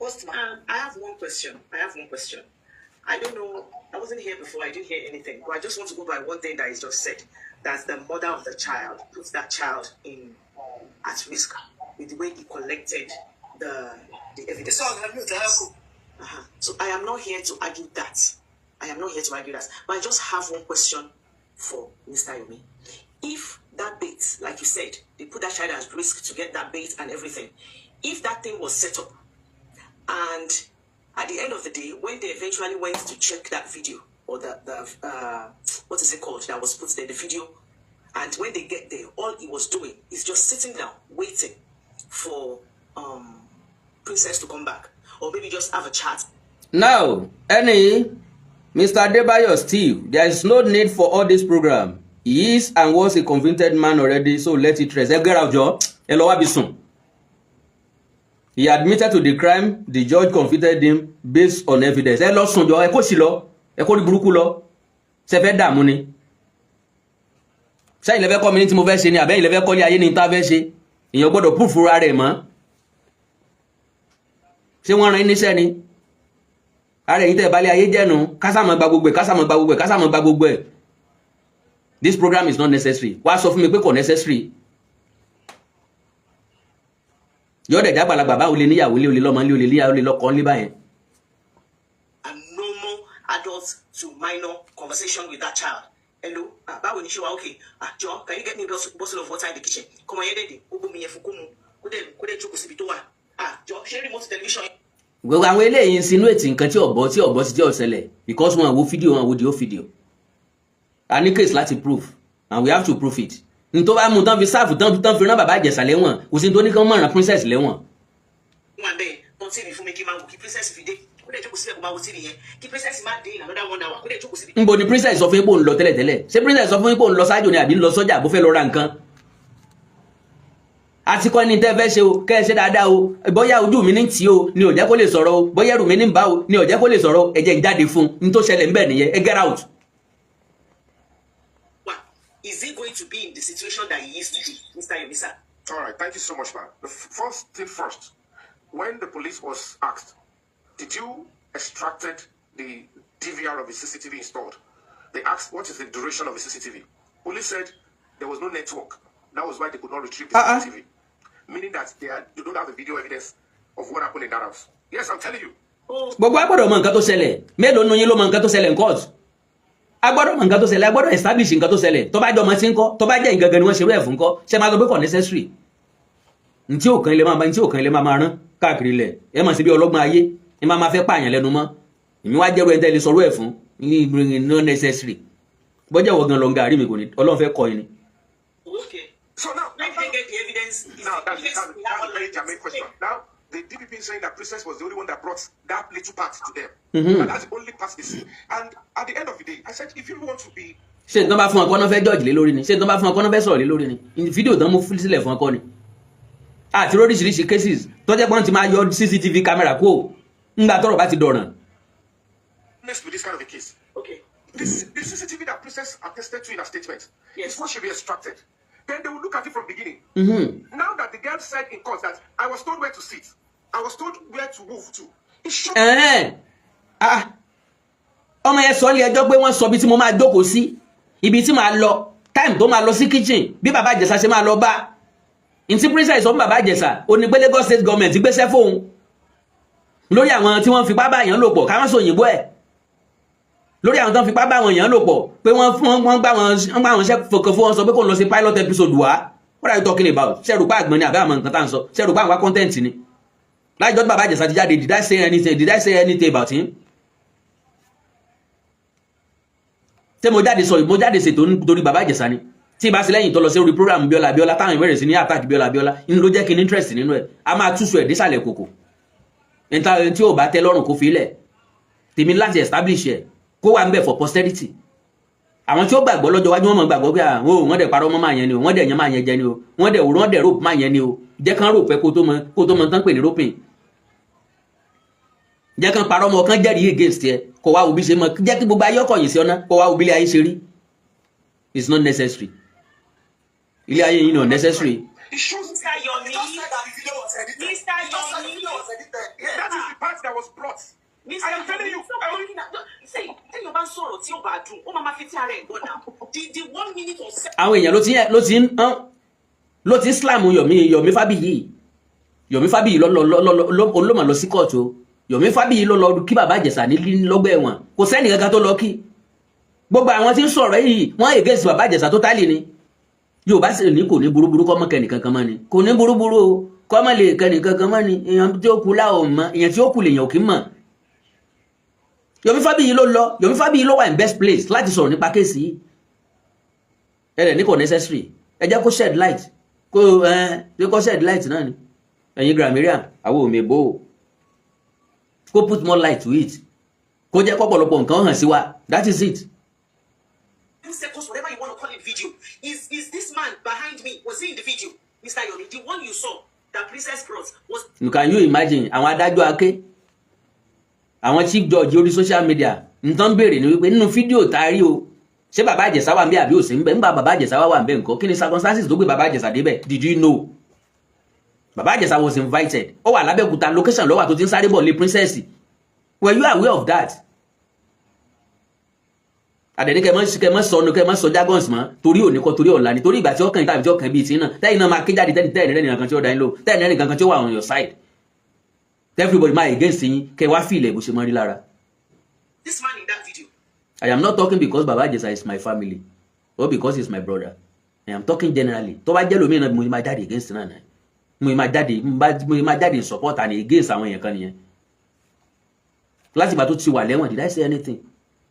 Host, ma. I have one question. I have one question. I don't know. I wasn't here before. I didn't hear anything. But I just want to go by one thing that is just said. That the mother of the child puts that child in at risk with the way he collected the evidence. So I am not here to argue that. I am not here to argue that. But I just have one question for Mr. Yomi. If that bait, like you said, they put that child at risk to get that bait and everything. If that thing was set up, and at the end of the day, when they eventually went to check that video or the what is it called that was put there, the video, and when they get there, all he was doing is just sitting down, waiting for Princess to come back, or maybe just have a chat. Now, ẹni Mr. Adebayo Steve, there is no need for all this program. He is and was a convicted man already, so let it rest. Ẹ get out jọ, ẹ lọ wábi sùn. He admitted to the crime, the judge convicted him based on evidence. Ẹ lọ sùn jọ, ẹ kó sì lọ, ẹ kó rí burúkú lọ. Ṣé fẹ́ dààmú ni? Sẹ́yìn lẹ́fẹ́ kọ́ mi ní tí mo fẹ́ ṣe ni, àbẹ́yìn lẹ́fẹ́ kọ́lé ayé ní tá a fẹ́ ṣe. Èèyàn gbọ́dọ̀ proof fúnra rẹ̀ mọ́. Ṣé wọ́n rán yín níṣẹ́ ni? Ara ẹ̀yin tẹ́ ẹ balẹ̀ ayé jẹ́nu, kásámọ̀ gba gbogbo ẹ̀, kásámọ̀ gba gbogbo ẹ̀, kásámọ̀ gba gbogbo ẹ̀. This program is not necessary. Wá sọ fún mi pé kò necessary. Yọ̀ọ́dẹ̀ jágbàlagbà, báwo lè níyàwó lé, olè lọ́mọ lé, olè níyàwó lé, lọ́kọ ńlé báyẹn. A normal adult to minor conversation with that child. "Hello, ah, báwo ni, ṣé wa okay? Ah, jọ, can you get me a bottle of water in the kitchen?" Kọ́mọ yẹn dẹ̀dẹ̀, ó gbómi yẹn fún kó mu, kó dẹ̀ jókòó síbi tó wà. "Ah, jọ, ṣé remote television?" Gbogbo àwọn eléyìí ń insinuate nǹkan tí ọ̀bọ tí ọ̀bọ ti jẹ́ ọ̀sẹ̀lẹ̀ because wọn wo fídíò, wọn wo the whole video. A ní case láti prove and we have to prove it. N tó bá mú tán fi serve tán, tán fi rán bàbá Ìjẹ̀ṣà lẹ́wọ̀n, kò sí ní tó ní kán mọ̀ràn princess lẹ́wọ̀n. Wà bẹ́ẹ̀ tán TV fún mi kí n máa wò kí princess fi dé. Kó dẹ̀ jókòó síbẹ̀, kó máa wo TV yẹn kí princess má dé in another one hour, kó dẹ̀ jókòó síbi. Nbo ni princess sọ fún yín pé òun lọ tẹ́lẹ̀tẹ́lẹ̀? Ṣé princess sọ fún yín pé òun lọ sájò ni, àbí ń lọ sọ́jà, bó fẹ́ lọ ra nǹkan? Àti kọ́ ní tẹ́ fẹ́ ṣe o, kẹ́ ẹ ṣe dáadáa o. Bóyá ojú mi ní tì o ni ò jẹ́ kó lè sọ̀rọ̀ o, bóyá ẹrù mi ní bá o ni ò jẹ́ kó lè sọ̀rọ̀ o. Ẹ jẹ́ ń jáde fún un. N tó ṣẹlẹ̀ ńbẹ̀ nìyẹn. Ẹ get out. Wà, is he going to be in the situation that he is today, Mr. Yomi sir? All right, thank you so much, man. The first thing first, when the police was asked, "Did you extracted the DVR of the CCTV installed?" They asked, "What is the duration of the CCTV?" Police said there was no network. That was why they could not retrieve the Ah, ah. CCTV. Meaning that they don't have the video evidence of what happened in that house. Yes, I'm telling you. Gbogbo a gbọ́dọ̀ mọ nǹkan tó ṣẹlẹ̀. Mélòó nínú yín ló mọ nǹkan tó ṣẹlẹ̀ in court? A gbọ́dọ̀ mọ nǹkan tó ṣẹlẹ̀, a gbọ́dọ̀ establish nǹkan tó ṣẹlẹ̀. Tó bá jẹ́ ọmọ tí ń kọ́, tó bá jẹ́ ìgangan ni wọ́n ṣerú ẹ̀ fún kọ́, ṣe máa sọ pé kò necessary? Ntí òkan ilé máa ntí òkan ilé máa máa rán káàkiri ilẹ̀, ẹ máa ṣe bí ọlọ́gbọ́n ayé, ẹ máa máa fẹ́ pààyàn lẹ́nu mọ́. Èmi wá jẹ́rú ẹni tẹ́ lè sọ̀rọ̀ ẹ̀ fún ní not necessary. Bọ́jà wọ gan lọ́ngà rí mi kò ní Ọlọ́run fẹ́ kọ́ yín ni. Okay. So now, Where did they get the evidence? Is now the that's, evidence that's, we have that's a very already? germane question. Now, the DPP is saying that Princess was the only one that brought that little part to them. And that's the only part they see. And at the end of the day, I said, if you want to be Ṣé nǹkan bá fún ọkọ náà fẹ́ judge lé lórí ni? Ṣé nǹkan bá fún ọkọ náà fẹ́ sọ̀rọ̀ lé lórí ni? Fídíò tán mú sílẹ̀ fún ọkọ ni àti oríṣiríṣi cases tó jẹ́ pé wọ́n ti máa yọ CCTV camera kúrò ńgbà tọ́rọ̀ bá ti dọ̀ràn. Honest with this kind of a case, the CCTV that Princess attested to in her statement is what should be extracted. Then they will look at it from the beginning. Now that the girl said in court that I was told where to sit, I was told where to move to. It shows Ẹ̀hẹ́n. Ah. Ọmọ yẹn sọ ní ẹjọ́ pé wọ́n sọ ibi tí mo máa jókòó sí, ibi tí màá lọ, time tó máa lọ sí kitchen, bí Bàbá Ìjẹ̀ṣà ṣe máa lọ bá ntí Princess sọ fún Bàbá Ìjẹ̀ṣà ó ní pé Lagos State government gbéṣẹ́ fóun lórí àwọn tí wọ́n fipá bá èèyàn lò pọ̀, káwọn sọ òyìnbó ẹ̀, lórí àwọn tó ń fipá bá àwọn èèyàn lò pọ̀, pé wọ́n fún wọ́n gbá wọn ṣẹ́ fọkàn fún wọn, sọ pé kò ń lọ sí pilot episode wá. What are you talking about? Ṣé ẹrù pa àgbọn ni àbẹ́ àmọ́ nǹkan tá à ń sọ? Ṣé ẹrù pa àwọn content ni? Láìjọ́ tí Bàbá Ìjẹ̀ṣà ti jáde, did I say anything? Did I say anything about him? Ṣé mo jáde sọ, mo jáde ṣètò nítorí Bàbá Ìjẹ̀ṣà ni? Tí ìbá sí lẹ́yìn tó lọ sí orí program Bíọ́lá Bíọ́lá, táwọn ìbẹ̀rẹ̀ sí ní attack Bíọ́lá Bíọ́lá, inú ló jẹ́ kí n interest nínú ẹ̀. A máa túṣu ẹ̀ désàlẹ̀ kòkò. Níta tí ò bá tẹ́ lọ́rùn, kó fi ilẹ̀. Tèmi láti establish ẹ̀, kó wà ń bẹ̀ for posterity. Àwọn tí ó gbàgbọ́ lọ́jọ́ iwájú, wọn mọ̀ gbàgbọ́ pé àwọn wọ́n dẹ̀ parọ́ mọ́ máa yẹn ni o, wọ́n dẹ̀ yẹn máa yẹn jẹ ni o, wọ́n dẹ̀ rope máa yẹn ni o. Jẹ́ kán rope ẹ kó tó mọ tán pè ní roping. Jẹ́ kán parọ́ mọ́, kán jẹ́rìí against ẹ, kó wá òbí ṣe mọ́. Jẹ́ kí gbogbo ayé ọkọ̀ yìí sí ọ̀nà, kó wá òbí ilé ayé ṣe rí. It's not necessary. Ilé ayé yìí not necessary. It shows Mr. Yomi, He just said that the video was edited. Mr. He just said the Yomi. video was edited. Yeah. That is the part that was brought. Mr. I am telling you. Stop talking now. See, téèyàn bá ń sọ̀rọ̀ tí ó bá dùn, ó máa ma fi tí ara ẹ̀ gbọ́ náà. The one minute or seven Àwọn èèyàn ló ti slam Yomi. Yomi Fabiyi, Yomi Fabiyi ló ló mà lọ sí kóòtù o. Yomi Fabiyi ló lọ kí Bàbá Ìjẹ̀ṣà ní lọ́gbà ẹ̀wọ̀n. Kò sẹ́ni kankan tó lọ kí. Gbogbo àwọn tí ń sọ̀rọ̀ yìí, wọ́n against Bàbá Ìjẹ̀ṣà tó tálì ni. Yorùbá sì ní kò ní burúburú kọ́ mọ́ kẹ́nì kankan mọ́ ni. Kò ní burúburú o, kọ́ mọ́ lè kẹ́nì kankan mọ́ ni. Èèyàn tí ó kú láò mọ́, èèyàn tí ó kú lèèyàn ò kí mọ̀. Yomi Fabiyi ló lọ. Yomi Fabiyi ló wà in best place láti sọ̀rọ̀ nípa case yìí. Ẹ rẹ̀ ní kò necessary. Ẹ jẹ́ kó shed light, kó ẹ kó shed light náà ni. Ẹ̀yin grammarian, àwọn ò mèbó o. Kó put more light to it, kó jẹ́ kọ́pọ̀lọpọ̀ nǹkan hàn sí wa. That is it. Seconds, whatever you want to call it, video. Is this man behind me? Was he in the video? Mr. Yomi, the one you saw that Princess brought was Can you imagine? Àwọn adájọ́ aké, àwọn chief judge orí social media, nǹkan béèrè ni wípé nínú fídíò tá a rí o, ṣé Bàbá Ìjẹ̀ṣà wà ń bẹ̀ àbí ò sí ń bẹ̀? Ńgbà Bàbá Ìjẹ̀ṣà wà ń bẹ̀ nǹkan, kí ni circumstances tó gbé Bàbá Ìjẹ̀ṣà débẹ̀? Did you know Bàbá Ìjẹ̀ṣà was invited? Ó wà lábẹ́òkúta location lọ́wọ́ tó ti ń sáré bọ̀ lé Princess. Were you aware of that? Àdẹ̀ní kẹ mọ́ sọnù, kẹ mọ́ sọ jargons mọ́, torí òní kọ́, torí ọ̀la ni, torí ìgbà tí ọkàn yìí tàbí tí ọkàn bíi ti náà, tẹ́yìn náà máa ké jáde, tẹ́yìn tẹ́yìn rẹ̀ nìkan tí ó dá yín lò, tẹ́yìn rẹ̀ nìkan tí ó wà on your side, everybody máa against yín, kẹ wá fìlẹ̀ bó ṣe mọ́ rí lára. This man in that video. I am not talking because Baba Ìjẹ̀ṣà is my family or because he's my brother. I am talking generally. Tó bá jẹ́ lómi náà, mo máa jáde against náà náà, mo máa jáde in support and against àwọn èèyàn kan nìyẹn. Láti ìgbà tó ti wà lẹ́wọ̀n, did I say anything?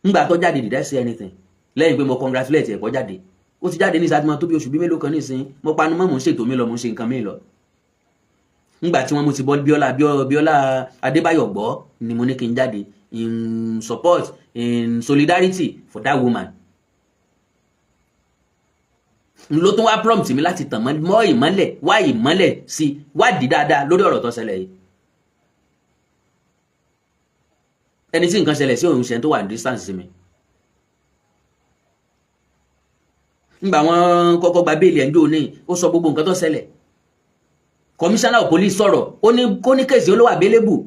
Ńgbà tó jáde, did I say anything? Lẹ́yìn pé mo congratulate ẹ̀ kó jáde. Ó ti jáde ní ìsáàtìmọ́ tó bí oṣù bí mélòó kan nísìnyí. Mo panu mọ́, mò ń ṣètò mi lọ, mò ń ṣe nǹkan mi lọ. Ńgbà tí wọ́n mú ti bọ́ Bíọ́lá Bíọ́lá Adébáyọ̀ gbọ́ ni mo ní kí n jáde in support, in solidarity for that woman. N ló tún wá prompt mi láti tàn mọ́ ìmọ́lẹ̀, wá ìmọ́lẹ̀ sí, wádìí dáadáa lórí ọ̀rọ̀ tó ṣẹlẹ̀ yìí. Ẹni tí nǹkan ṣẹlẹ̀ sí òun ṣe tó wà ní distance sí mi. Ńgbà wọn kọ́kọ́ gba bail ẹ̀ ń jò ní, ó sọ gbogbo nǹkan tó ṣẹlẹ̀. Commissioner of police sọ̀rọ̀, ó ní kó ní case olówó available,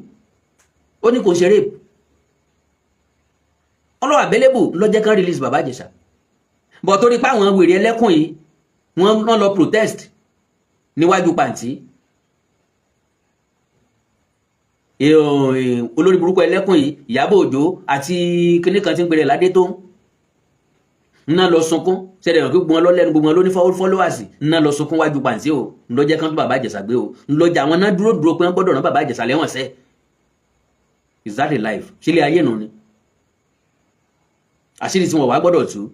ó ní kò ṣe rape, ọlọ́wọ́ available ló jẹ́ kán release Bàbá Ìjẹ̀ṣà. Bọ̀ torí pé àwọn wèrè ẹlẹ́kùn yìí, wọ́n lọ protest níwájú pàǹtí. Olórí burúkú ẹlẹ́kùn yìí, Ìyábọ̀ Òjó àti kinní kan tí ń pèrè ládé tó ń ná lọ sunkún ṣẹlẹ̀ hàn pé gbogbo wọn lọ lẹ́nu, gbogbo wọn ló ní followers, ná lọ sunkún wájú pàǹtí o. Ńlọjẹ́ kan tó bàbá Ìjẹ̀ṣà gbé o, ńlọjà àwọn náà dúró dúró pé wọ́n gbọ́dọ̀ rán bàbá Ìjẹ̀ṣà lẹ́wọ̀n sẹ́. Is that a life? Sílé ayé nù ni àṣírí tí wọn wà gbọ́dọ̀ tú.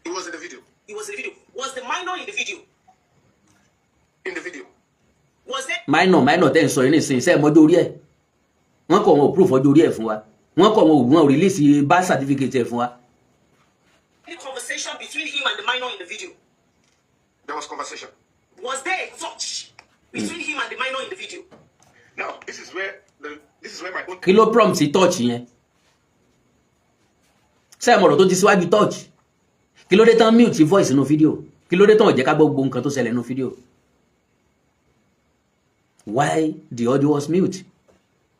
He was in the video. He was in the video. Was the minor in the video? In the video. Was there Minor, minor tẹ́ ń sọ yìí nísìnyí, sẹ́ẹ̀ mọ́jọ́ orí ẹ̀? Wọ́n kọ̀ wọn ò proof ọjọ́ orí ẹ̀ fún wa. Wọ́n kọ̀ wọn ò release birth certificate ẹ̀ fún wa. Any conversation between him and the minor in the video? There was conversation. Was there a touch between him and the minor in the video? Now, this is where my own Kí ló prompt touch yẹn? Sẹ́ẹ̀ mọ̀rọ̀ tó ti síwájú touch? Kí ló dé tán mute voice nínú fídíò? Kí ló dé tán ò jẹ́ ká gbọ́ gbogbo nǹkan tó ṣẹlẹ̀ nínú fídíò? Why the audio was mute?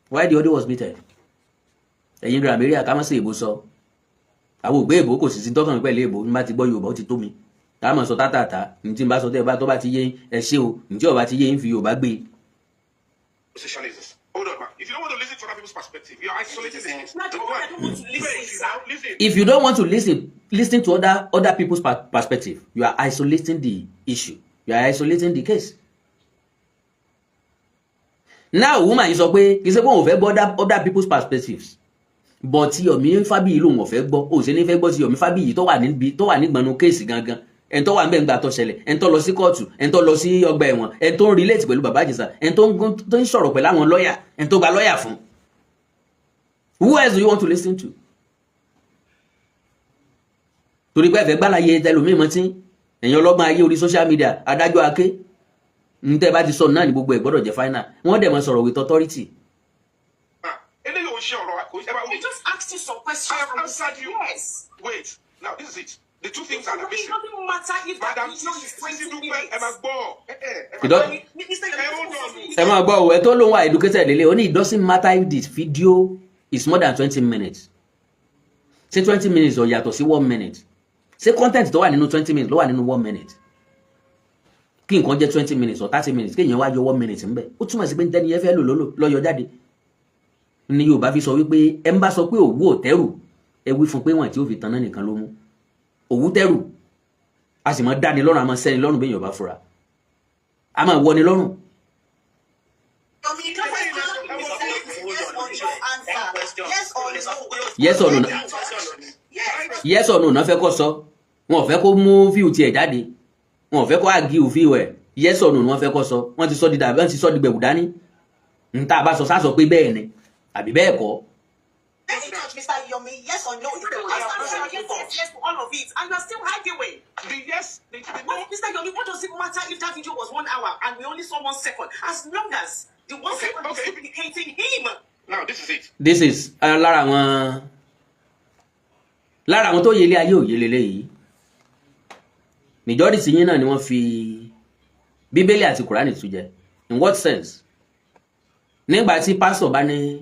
Why the audio was muted? Ẹ̀yin grammarian, ká má sí èbó sọ. Àwọn ògbé èbó kò sì sí tọ́kàn mi pẹ̀lú èbó. Ní bá ti gbọ́ Yorùbá, ó ti tó mi. Tá a mọ̀ sọ tátàtà ní tí n bá sọ, tẹ́ ẹ bá tó bá ti yé, ẹ ṣé o. Ní tí ó bá ti yé, ń fi Yorùbá gbé e. position is this. Hold on, man. If you don't want to listen to other people's perspective, you're isolating the case. No, I don't, I don't want to listen, Wait, sir. now, listen. If you don't want to listen to other people's perspective, you are isolating the issue, you are isolating the case. Now, woman yìí sọ pé kì í ṣe pé òun ò fẹ́ gbọ́ other people's perspectives, but tí Yomi Fabiyi lòun ò fẹ́ gbọ́. Ó sì ní fẹ́ gbọ́ tí Yomi Fabiyi tó wà níbi tó wà nígbọnú case gangan, ẹni tó wà níbẹ̀ ńgbà tó ṣẹlẹ̀, ẹni tó lọ sí kóòtù, ẹni tó lọ sí ọgbà ẹ̀wọ̀n, ẹni tó ń relate pẹ̀lú bàbá Ìjẹ̀ṣà, ẹni tó ń sọ̀rọ̀ pẹ̀lú àwọn lọ́ọ̀yà, ẹni tó gba lọ́ọ̀yà fún. Who else do you want to listen to? Torí pé ẹ̀fẹ̀ gbàláyé tẹlómi mọ́ tí ẹ̀yin ọlọ́gbọ́n ayé orí social media, adájọ́ aké ń tẹ́ bá ti sọ náà ní gbogbo ẹ̀ gbọ́dọ̀ jẹ́ final. Wọ́n dẹ̀ mọ́ sọ̀rọ̀ with authority. Ah, eléyìí ò ń ṣe ọ̀rọ̀ kò ṣe. We just asked you some questions I have and you answered said you. yes. Wait, now this is it. The two things that are It missing. doesn't matter if that Madam video is Sisi 20 Dúpẹ́, minutes. ẹ máa gbọ́. Ẹ It máa don't- gbọ́. Mr. Ẹ hold on. Ẹ máa gbọ́ ò, ẹ tó lóun wà educated lélẹ̀, ó ní it doesn't matter if this video is more than 20 minutes. Ṣé 20 minutes ò yàtọ̀ sí one minute? Ṣé content tó wà nínú 20 minutes ló wà nínú one minute? Kí nǹkan jẹ́ 20 minutes or 30 minutes, kéèyàn wá yọ one minute ńbẹ̀, ó túmọ̀ sí pé ntẹ́ni yẹn fẹ́ lò lólò lọ́yọ̀ jáde ní. Yorùbá fi sọ wípé ẹ ń bá sọ pé òwú ò tẹ́rù, ẹ wí fún pé wọn tí ó fi tanná nìkan ló mú òwú tẹ́rù. A sì máa dáni lọ́rùn, a máa sẹ́ni lọ́rùn bí èèyàn bá fura, a máa wọni lọ́rùn. Yomi, yes or no answer. Yes or no. Yes or no? Yes. Yes or no náà fẹ́ kó sọ. Wọn ò fẹ́ kó mú view tiẹ̀ jáde, wọn ò fẹ́ kó argue view ẹ̀. Yes or no ni wọ́n fẹ́ kó sọ. Wọ́n ti sọ di dàbí wọ́n ti sọ di gbẹ̀wù dání. N tá a bá sọ, sá sọ pé bẹ́ẹ̀ ni àbí bẹ́ẹ̀ kọ́. Let me touch Mr. Yomi. Yes or no is the I answer answered we're looking yes, for. yes, yes to all of it, and you are still arguing. The yes, the no. What, Mr. Yomi, what does it matter if that video was one hour and we only saw one second? As long as the one second is implicating him. Now, this is it. This is lára àwọn tó yẹlé ayé òye lélẹ́yìí. Majority yín náà ni wọ́n fi Bíbélì àti Kùránì tú jẹ. In what sense? Nígbà tí pásítọ̀ bá ní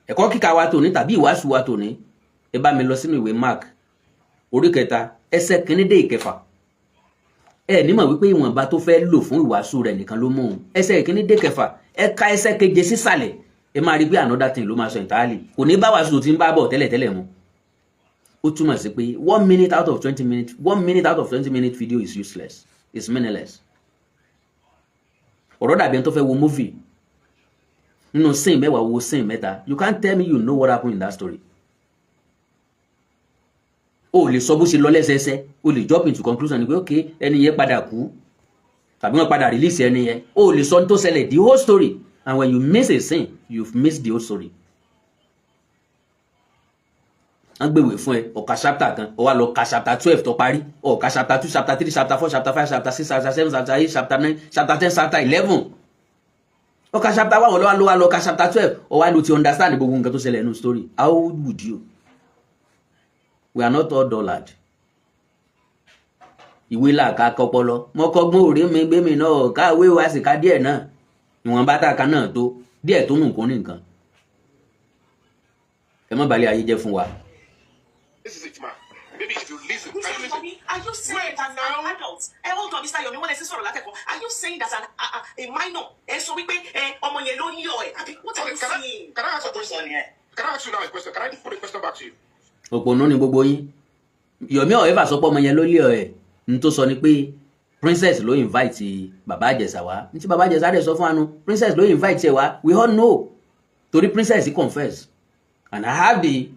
ẹ̀kọ́ kíkà wa tòní tàbí ìwàásù wa tòní, ẹ bá mi lọ sínú ìwé Mark orí 3, ẹsẹ̀ 1 dé 6, ẹ nímọ̀ wípé ìwọ̀nba tó fẹ́ lò fún ìwàásù rẹ̀ nìkan ló mú un. Ẹsẹ̀ 1 dé 6, ẹ ka ẹsẹ̀ 7 sísàlẹ̀, ẹ máa rí pé another thing ló máa sọ entirely. Kò ní bá wàásù tó ti ń bá bọ̀ tẹ́lẹ̀tẹ́lẹ̀ mu. Ó túmọ̀ sí pé one minute out of 20 minutes, one minute out of 20 minute video is useless, is meaningless. Ọ̀rọ̀ dàbí ẹni tó fẹ́ wo movie, nínú scene 10, wo scene 3. You can't tell me you know what happened in that story. O lè sọ bó ṣe lọ lẹ́sẹẹsẹ. O lè jump into conclusion ni pé ok, ẹni yẹn padà kú tàbí wọ́n padà release ẹni yẹn. O lè sọ ní tó ṣẹlẹ̀, the whole story. And when you miss a scene, you've missed the whole story. Wọ́n gbèwé fún ẹ, ó ka chapter kan, ó wá lọ ka chapter 12 tó parí. Ó ka chapter 2, chapter 3, chapter 4, chapter 5, chapter 6, chapter 7, chapter 8, chapter 9, chapter 10, chapter 11. Ó ka chapter 1, ló wá lọ ka chapter 12, ó wá lọ ti understand gbogbo nǹkan tó ṣẹlẹ̀ nínú story. How would you? We are not all dullard. Ìwé làkà kọpọlọ mọkọgbọ́n òrí mi gbé mi náà káwé wá sí ká díẹ̀ náà, ìwọ̀nba tá a kan náà tó díẹ̀ tó nù kún ní nǹkan. Ẹ má balẹ̀ ayé jẹ́ fún wa. This is it, man. Maybe if you listen Can Mr. you listen? Yomi, are you saying Wait that an now. adult? Hold on, Mr. Yomi, wọ́n lè ṣe sọ̀rọ̀ látẹ̀kọ́. Are you saying that a minor ẹ sọ wípé ọmọ yẹn ló ní ọ ẹ? Àbí what are Okay, you can I saying? can I ask a question? Can I ask you now a question? Can I put a question back to you? Òpònú ni gbogbo yín. Yomi ọ̀ẹ́fà sọ pé ọmọ yẹn ló lé ọ̀ ẹ̀. N tó sọ ni pé Princess ló invite Bàbá Ìjẹ̀ṣà wá. Ní tí Bàbá Ìjẹ̀ṣà dẹ̀ sọ fún anu, Princess ló invite ẹ wá. We all know, torí Princess confess and I have the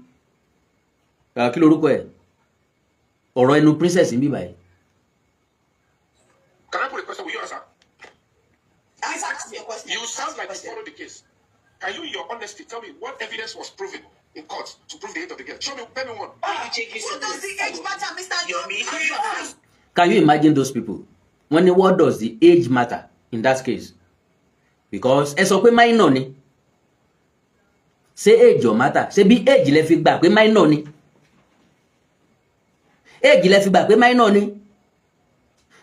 kí lorúkọ ẹ̀, ọ̀rọ̀ ẹnu Princess ń bí báyìí. Can I put a question? Will you answer? Ask me a question. You sound like you follow the case. Can you, in your honesty, tell me what evidence was proven in court to prove the age of the girl? Show me, tell me one. Why you changing What does the age matter, Mr. Yomi? Can you imagine those people? Wọ́n ní, what does the age matter in that case? Because ẹ sọ pé minor ni. Ṣé age ò matter? Ṣé bí age lẹ fi gbà pé minor ni? Age lẹ fi gbà pé minor ni.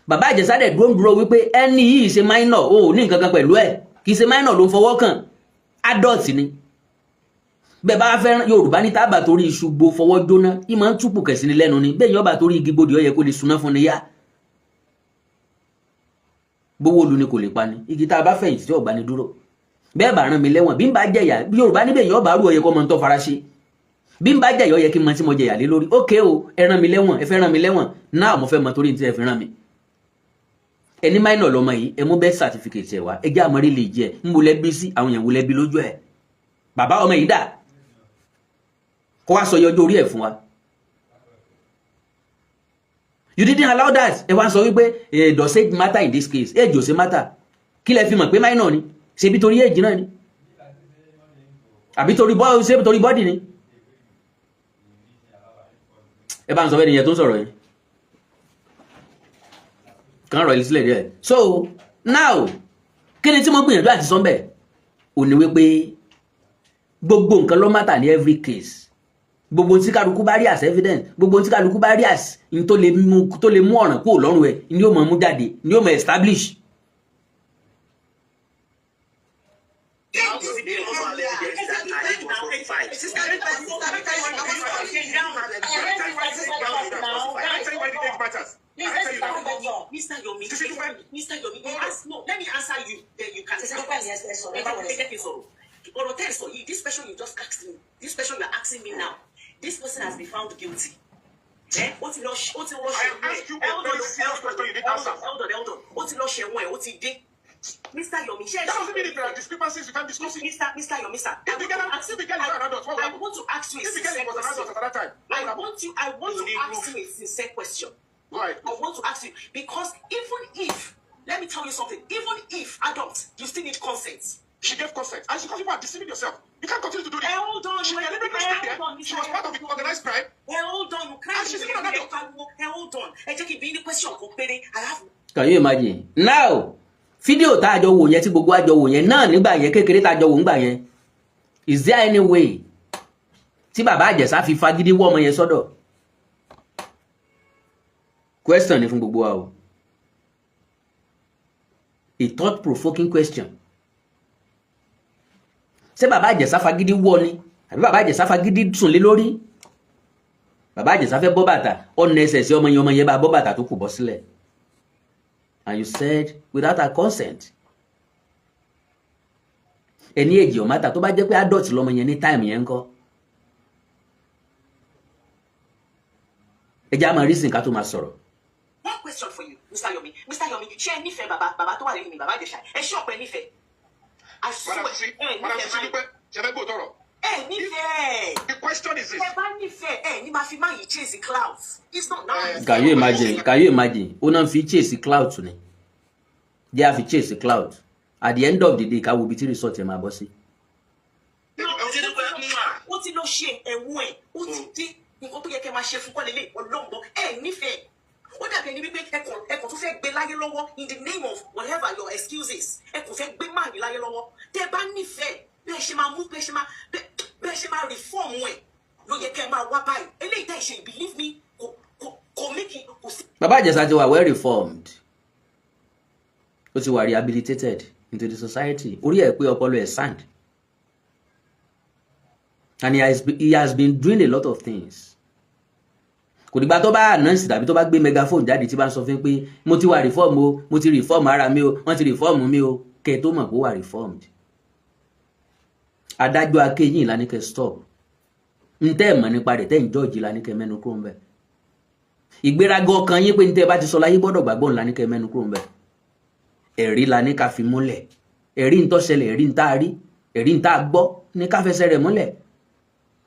Bàbá Ìjẹ̀ṣà dẹ̀ dúró ń dúró wípé ẹni yìí ṣe minor, o ò ní nǹkan kan pẹ̀lú ẹ̀, kì í ṣe minor ló ń fọwọ́ kàn, adult ni. Bẹ́ẹ̀ bá fẹ́ràn Yorùbá ní tábà torí iṣu gbo fọwọ́ jóná, í máa ń túpù kẹ̀sí ni lẹ́nu ni. Bẹ́ẹ̀ yọba torí igi gbòdì, ó yẹ kó lè suná fún ni yá. Gbówó lu ni kò lè pa ni. Igi tá a bá fẹ̀yìntì tí ọ̀gbani dúró. Bẹ́ẹ̀ bá rán mi lẹ́wọ̀n, bí n bá jẹ̀yà, bí Yorùbá níbẹ̀ yọba rú, ó yẹ kó mọ tó fara ṣe. Bí n bá jẹ̀yà, ó yẹ kí n mọ tí mo jẹ̀yà lé lórí. Ókè o, ẹ rán mi lẹ́wọ̀n, ẹ fẹ́ rán mi lẹ́wọ̀n náà, mo fẹ́ mọ torí tí ẹ fi rán mi. Ẹni minor lọmọ yìí, ẹ mú birth certificate ẹ wá, ẹ jẹ́ àmọ́rí lè jẹ́ ń bolẹ́ bí sí àwọn èèyàn wọlé bí lójú ẹ̀. Bàbá ọmọ yìí dà, kó wá sọ yọjọ́ orí ẹ̀ fún wa. You didn't allow that. Ẹ wá sọ wípé does age matter in this case? Age ò ṣe matter. Kí lẹ fi mọ̀ pé minor ni? Ṣebí torí age náà ni? Àbí torí bọ́, ṣé torí body ni? Ẹ bá ń sọ fẹ́ nìyẹn tó ń sọ̀rọ̀ yẹn kàn rọ̀ ilé sílẹ̀ díẹ̀. So now, kí ni tí mo gbìyànjú àti sọ bẹ́ẹ̀ ò ní wípé gbogbo nǹkan ló matter ní every case. Gbogbo tí kálukú bá rí as evidence, gbogbo tí kálukú bá rí as n tó lè mú ọ̀ràn kúrò lọ́rùn ẹ̀ ni yóò máa mú jáde, ni yóò máa establish. How does it become evidence that her age was 45? Sister Rita, Sister Rita, Can I tell you why this is Can I tell you why the age matters? Please, Can I tell you let's now? start. Mr. Yomi, Sisi Dupe. Mr. Yomi, you ask, no, let me answer you, then you can. Sisi Dupe, yes, sorry. Ẹ jẹ́ kí n sọ̀rọ̀. Ọ̀rọ̀ tẹ́ ẹ sọ yìí, this question you just asked me, this question you are asking me now, this person has been found guilty. Ẹ ó ti lọ I ṣẹ̀wọ̀n. asked you a very serious question you didn't answer. Hold on, hold on. Ó ti lọ ṣẹ̀wọ̀n ẹ̀, ó ti dé. Mr. Yomi, ṣé ẹ That doesn't mean if there are discrepancies, you can't discuss it. Mr. Yomi, sir. If the girl, if the girl is not an adult, what will I happen? want to ask you a If the girl sincere was an adult question. at that time, what I will happen? want you, I want to You need ask proof. you a sincere question. Go ahead. I want to ask you because even if, let me tell you something, even if adults, you still need consent. She gave consent. And she because people are deceiving yourself. You can't continue to do this. Hold on, She wait, deliberately stayed there. hold on, She was part of the organized crime. Hold on, you can't. And she's even an adult. Hold on. Ẹ jẹ́ kí n bi yín ní question kan péré. I have Can you imagine now? Fídíò tá a jọ wò yẹn, tí gbogbo a jọ wò yẹn náà nígbà yẹn, kékeré tá a jọ wò nígbà yẹn, is there any way tí Bàbá Ìjẹ̀ṣà fi fagídí wọ́ ọmọ yẹn sọ́dọ̀? Question ni fún gbogbo wa o, a thought provoking question. Ṣé Bàbá Ìjẹ̀ṣà fagídí wọ́ ni, àbí Bàbá Ìjẹ̀ṣà fagídí sùn lé lórí? Bàbá Ìjẹ̀ṣà fẹ́ bọ́ bàtà, ọ̀nà ẹsẹ̀ sí ọmọ yẹn, ọmọ yẹn bá bọ́ bàtà tó kù bọ́ sílẹ̀, and you said without her consent. Ẹni age ò matter. Tó bá jẹ́ pé adult lọmọ yẹn ní time yẹn ńkọ́? Ẹ jẹ́ àmọ́ reason ká tó máa sọ̀rọ̀. One question for you, Mr. Yomi. Mr. Yomi, ṣé ẹ nífẹ̀ẹ́ bàbá tó wà lẹ́yìn mi, Bàbá Ìjẹ̀ṣà? Ẹ ṣé ọ̀pẹ nífẹ̀ẹ́? I swear, Madam Sisi, ẹ Madam nífẹ̀ẹ́ Sisi máa Dupe, ṣe fẹ́ gbọ́ tọrọ. Ẹ nífẹ̀ẹ́. The question is this. Ẹ bá nífẹ̀ẹ́, ẹ ní máa fi máa yìí chase clout. It's not nice. Can you imagine? Can you imagine? Ó náà fi chase clout ni. Jẹ́ àfi chase clout. At the end of the day, ká wo ibi tí result ẹ̀ máa bọ́ sí. Ó ti lọ ṣe ẹ̀wọ̀n ẹ̀, ó ti dé. Nǹkan tó yẹ kẹ́ máa ṣe fún kọ́lélẹ̀ ọlọ́ngbọ́n, ẹ nífẹ̀ẹ́. Ó dàbí ẹni wípé ẹkàn tó fẹ́ gbé láyé lọ́wọ́ in the name of whatever your excuses. Ẹ kò fẹ́ gbé máàní láyé lọ́wọ́. Tẹ́ ẹ bá nífẹ̀ẹ́, bẹ́ẹ̀ ṣe máa mú, bẹ́ẹ̀ ṣe máa reform ẹ̀ ló yẹ kẹ́ ẹ máa wá báyìí. Eléyìí tẹ́ ẹ ṣe, believe me, kò make it, kò sí. Bàbá Ìjẹ̀ṣà ti wà well reformed, ó ti wà rehabilitated into the society. Orí ẹ̀ pé, ọpọlọ ẹ̀ sound, and he has been doing a lot of things. Kò dìgbà tó bá announce tàbí tó bá gbé megaphone jáde tí bá ń sọ fún pé mo ti wà reform o, mo ti reform ara mi o, wọ́n ti reform mi o, kẹ́ ẹ tó mọ̀ pé ó wà reformed. Adájọ́ akéyìn la ní kẹ́ stop. Ntẹ́ ẹ̀ mọ̀ nípa rẹ̀ tẹ́ ń jọ́ọ̀jì la ní kẹ́ mẹ́nu kúrò ńbẹ̀. Ìgbéraga ọkàn yín pé ntẹ́ bá ti sọ láyé gbọ́dọ̀ gbàgbọ́ ńlá ní kẹ́ mẹ́nu kúrò ńbẹ̀. Ẹ̀rí la ní ká fi múlẹ̀. Ẹ̀rí ń tó ṣẹlẹ̀, ẹ̀rí ń tá a rí, ẹ̀rí ń tá a gbọ́ ní ká fẹsẹ̀ rẹ̀ múlẹ̀,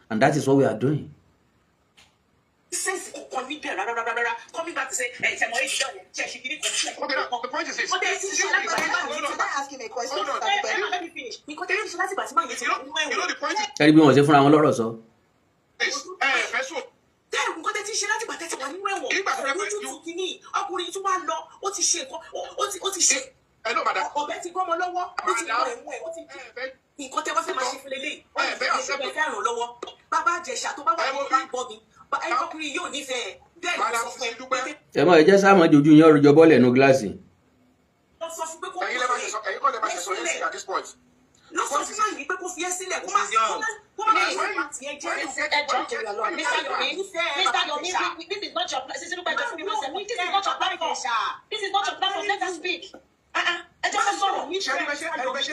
and that is what we are doing. Sense kankan níbẹ̀ rárá rárá rárá, coming back to say ẹ̀ ṣẹ̀mọ̀ èyí ṣe ṣe ṣe kìíní kan ṣe. Okay, now, the point is this. But there is You hold on. Can I ask him a question? Hold on. Mr. Dupe? Let me finish. Nǹkan tẹ́lẹ̀ ṣe láti ìgbà tí máa yẹ ti You know the point is Ẹ̀rí bí wọ́n ṣe fúnra wọn lọ́rọ̀ sọ. this. Ẹ fẹ́ sọ. Tẹ́ẹ̀rù nǹkan tẹ́ ti ṣe láti ìgbà tẹ́ ti wà nínú ẹ̀wọ̀n. Nígbà tó yẹ pé Lójú tù kínní ọkùnrin tún wá lọ, ó ti ṣe nǹkan, ó ti ṣe. Ẹ no, madam. Ọ̀bẹ ti gbọ́mọ lọ́wọ́, ó ti Madam. wọ ẹ̀wọ̀n ẹ̀, ó ti Ẹ fẹ́ nǹkan tẹ́ wá fẹ́ máa ṣe fún lélẹ́yìí. Ẹ fẹ́ accept. Ẹ fẹ́ ràn lọ́wọ́. Bàbá Ìjẹ̀ṣà, tó bá wà Ẹ wo ní bá bí- gbọ́ mi, ọkùnrin yóò nífẹ̀ẹ́ bẹ́ẹ̀ ló Madam sọ fún ẹ. Sisi Dúpẹ́. Ẹ mọ̀, ẹ jẹ́ sáà mọ́ jojú yín ọ̀rọ̀ jọ bọ́ọ̀lù ẹ̀nu gíláàsì. Lọ sọ fún pé kó Ẹ̀yin lẹ máa ṣe sọ, ẹ̀yin kọ́ lẹ máa ṣe sọ yẹn sí at this point. Lọ sọ fún máa yìí pé kó fi ẹ́ sílẹ̀, kó má Please. kó má tiẹ̀ jẹ́. When you get Ẹ jọ̀ọ́ nítorí Ọlọ́run. Mr. Yomi, Mr. Yomi, this is not your Sisi Dúpẹ́, just give me one second. This is not your platform. This is not your platform. Let us speak. Ah, ah, ẹ jẹ́ kó sọ̀rọ̀. Ṣé ẹni bẹ ṣe ń dọ̀jì,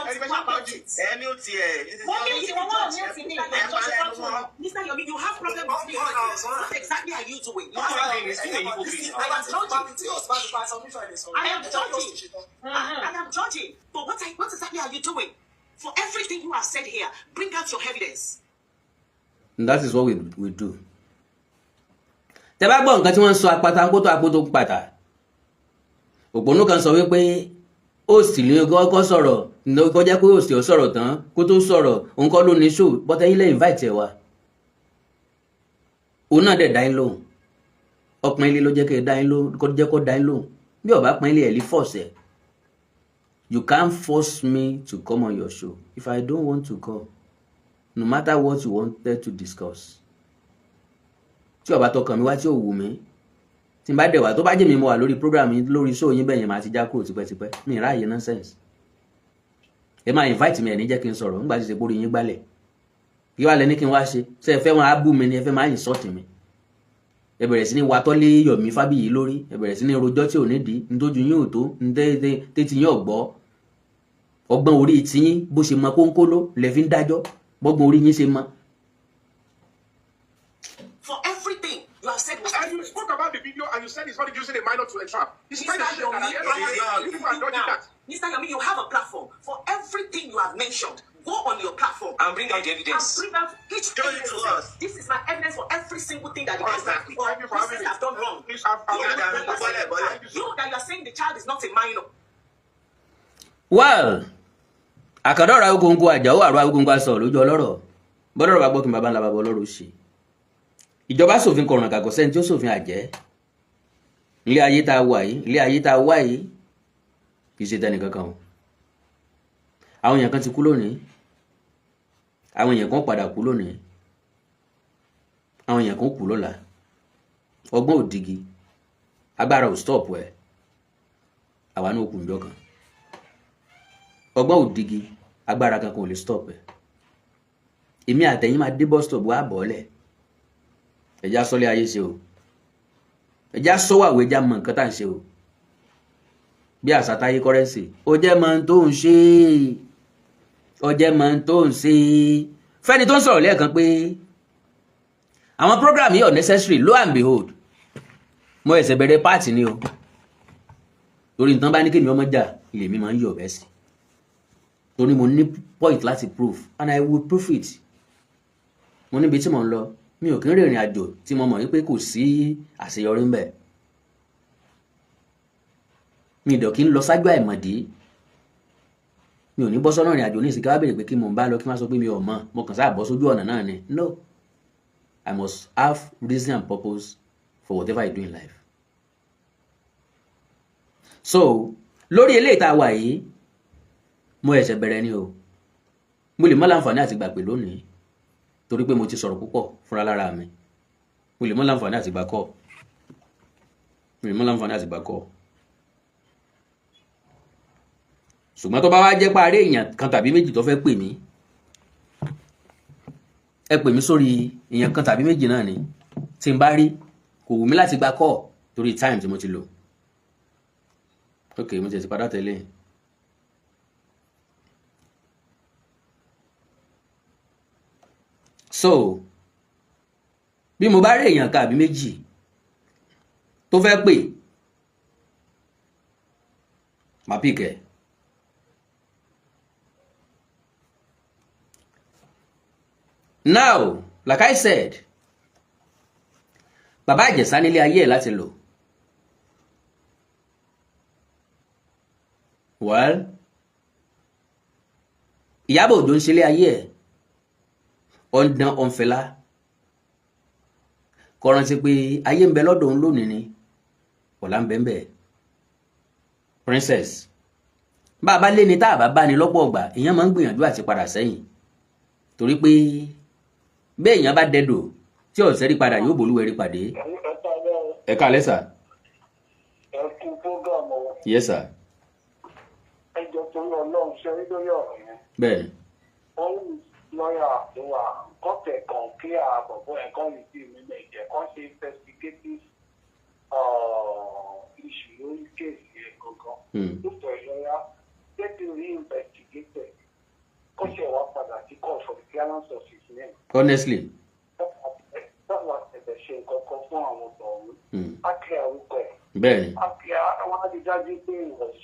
ẹni bẹ ṣe ń dọ̀jì. Ẹ mute ẹ. Wọ́n mute wọn, wọ́n mute ní. Ẹ pa ẹnu wọn. Mr. Yomi, you have problem with me. What exactly are you doing? You have I am judging. Tí o bá ti pa submission lè sọ̀rọ̀. I am judging. I am judging. But what exactly are you doing? For everything you have said here, bring out your evidence. And that is what we do. Tẹ bá gbọ́ nǹkan tí wọ́n ń sọ, apata kótó apoto pàtà. Òpònú kan sọ wípé host ní kọ́kọ́ sọ̀rọ̀, kó jẹ́ pé host ò sọ̀rọ̀ tán kó tó sọ̀rọ̀, òun kọ́ ló ní show. Bọ́tẹ́ yín lè invite ẹ̀ wá, òun náà dẹ̀ dá yín lóhùn. Ọpọ́n ilé ló jẹ́ kó dá yín lóhùn, kó jẹ́ kó dá yín lóhùn. Bí ó bá pọ́n ilé ẹ̀ lè force ẹ̀. You can't force me to come on your show if I don't want to come, no matter what you wanted to discuss. Tí ó bá tọkàn mi wá, tí ò wù mí, tí n bá dẹ̀ wá, tó bá jẹ́ mi mo wà lórí program yín, lórí show yín bẹ́ẹ̀ yẹn, màá ti já kúrò tipẹ́tipẹ́. Mi ì ráàyè nonsense. Ẹ máa invite mi, ẹ̀ ní jẹ́ kí n sọ̀rọ̀ nígbà tí ṣe pórí yín gbálẹ̀. Kí wàá lẹ ní kí n wá ṣe? Ṣé ẹ fẹ́ wọn á bú mi ni? Ẹ fẹ́ máa insult mi? Ẹ bẹ̀rẹ̀ sí ní watọ́ lé Yomi Fábíyì lórí, ẹ bẹ̀rẹ̀ sí ní rojọ́ tí ò nídìí, ntójú yín ò tó, ntẹ́tí yín ò gbọ́. Ọgbọ́n orí tiyín bó ṣe mọ kónkóló lẹ fi ń dájọ́, bọ́gbọ́n orí yín ṣe mọ. For everything you have said was And you spoke about the video and you said he's not using a minor to entrap. It's Mr. kind of shit that Yomi, at the end of the day, you people are dodging that. Mr. Yomi, you have a platform. For everything you have mentioned, go on your platform And bring out the evidence. and bring out each Show it evidence. to us. This is my evidence for every single thing that the All right, president thank you. or Thank you for having princess me. have done wrong. Please, I've You Bọ́lẹ̀, bọ́lẹ̀, bọ́lẹ̀. You that you are saying the child is not a minor. Well, àkàndọ̀rọ̀ Awikonko, Àjàó àrò Awikonko aṣọ lójú ọlọ́rọ̀ bọ́dọ̀rọ̀ bá gbọ́ kí n bàbá ńlá bàbá ọlọ́rọ̀ ṣe. Ìjọba ṣòfin kọ̀ràn kàkọ́ sẹ́ni tí ó ṣòfin àjẹ́. Ilé ayé tá a wà yìí, ilé ayé tá a wà yìí, kì í ṣe tẹnì kankan o. Àwọn èèyàn kan ti kú lónìí, àwọn èèyàn kan padà kú lónìí, àwọn èèyàn kan kú lọ́la. Ọgbọ́n òdigi, agbára ò stop ẹ̀. Àwa náà kù níjọ́ kan. Ọgbọ́n òdigi, agbára kankan ò lè stop ẹ̀. Èmi àtẹ̀yìn máa dé bus stop wá bọ́ọ̀lẹ̀. Ẹ̀já sọ́lé ayé ṣe o, ẹ̀já sọ́wàwé, ẹ̀já mọ nǹkan tá à ń ṣe o. Bí àṣà Táyé Currency, ó jẹ́ mọ tó ń ṣe, ó jẹ́ mọ tó ń ṣe. Fẹ́ni tó ń sọ̀rọ̀ lẹ́ẹ̀kan pé àwọn program yìí unnecessary, lo and behold, mo ẹ̀sẹ̀ bẹ̀rẹ̀ party ni o. Torí nǹkan bá ní kémi ọmọ jà, lèmi máa ń yọ̀ bẹ́ẹ̀ sí, torí mo ní point láti prove and I will prove it. Mo níbi tí mo ń lọ. Mi ò kí ń rìnrìn àjò tí mo mọ̀ wípé kò sí àṣeyọrí ń bẹ̀. Mi ì dọ̀ kí ń lọ sájú àìmọ̀dí. Mi ò ní bọ́ sọ́nà ìrìn àjò ní ìsìnká wá béèrè pé kí mò ń bá lọ, kí wọ́n sọ pé mi ò mọ̀, mo kàn sáà bọ́ sójú ọ̀nà náà ni. No, I must have reason and purpose for whatever I do in life. So lórí eléyìí tá a wà yìí, mo ẹ̀ṣẹ̀ bẹ̀rẹ̀ ni o. Mo lè mọ́ láǹfààní àti gbà pé lónìí, torí pé mo ti sọ̀rọ̀ púpọ̀ fúnra lára mi. Mo lè mọ́ láǹfààní àti gbà kọ́, mo lè mọ́ láǹfààní àti gbà kọ́. Ṣùgbọ́n tó bá wá jẹ́ parí, èèyàn kan tàbí méjì tó fẹ́ pè mí, ẹ pè mí sórí èèyàn kan tàbí méjì náà ni tí n bá rí. Kò wù mí láti gba call torí time tí mo ti lò. Ok, mo ti padà tẹ́lẹ̀. So bí mo bá rí èèyàn kan àbí méjì tó fẹ́ pè, màá pick ẹ̀. Now, like I said, Bàbá Ìjẹ̀ṣà nílé ayé ẹ̀ láti lò. Well, Ìyábọ̀ Òjó ń ṣe ilé ayé ẹ̀, ó ń dán, ó ń fẹlá. Kó rántí pé ayé ń bẹ lọ́dọ̀ òun lónìí ni, ọ̀la ń bẹ ń bẹ. Princess, bá a bá lé ní tá a bá bá ní lọ́pọ̀ ọgbà, èèyàn máa ń gbìyànjú àti padà sẹ́yìn, torí pé bẹ́ẹ̀ èèyàn bá dẹdò tí ọ̀sẹ̀ rí padà yóò bolúwẹ̀rí pàdé. Ẹ káalẹ́ sà. Ẹ kú program o. Yes sir. Ẹ jọ torí Ọlọ́run ṣe rí lórí ọ̀rọ̀ yẹn. Bẹ́ẹ̀ni. Wọ́n ní lọ́ọ̀yà tó wà kọ́tẹ̀ kan kí àbọ̀bọ̀ ẹ̀ kan lè fi mi lè jẹ́ kán ṣe investigative issue lórí kéèsì yẹn gangan. Look for a lawyer, get it re-investigated. Kó ṣe wá padà sí court for the clearance of his name. Honestly. Báwo àtẹ̀bẹ̀ ṣe nǹkan kan fún àwọn ọ̀hún? Á clear orúkọ ẹ̀. Bẹ́ẹ̀ni. Á clear àwọn adidájú pé he was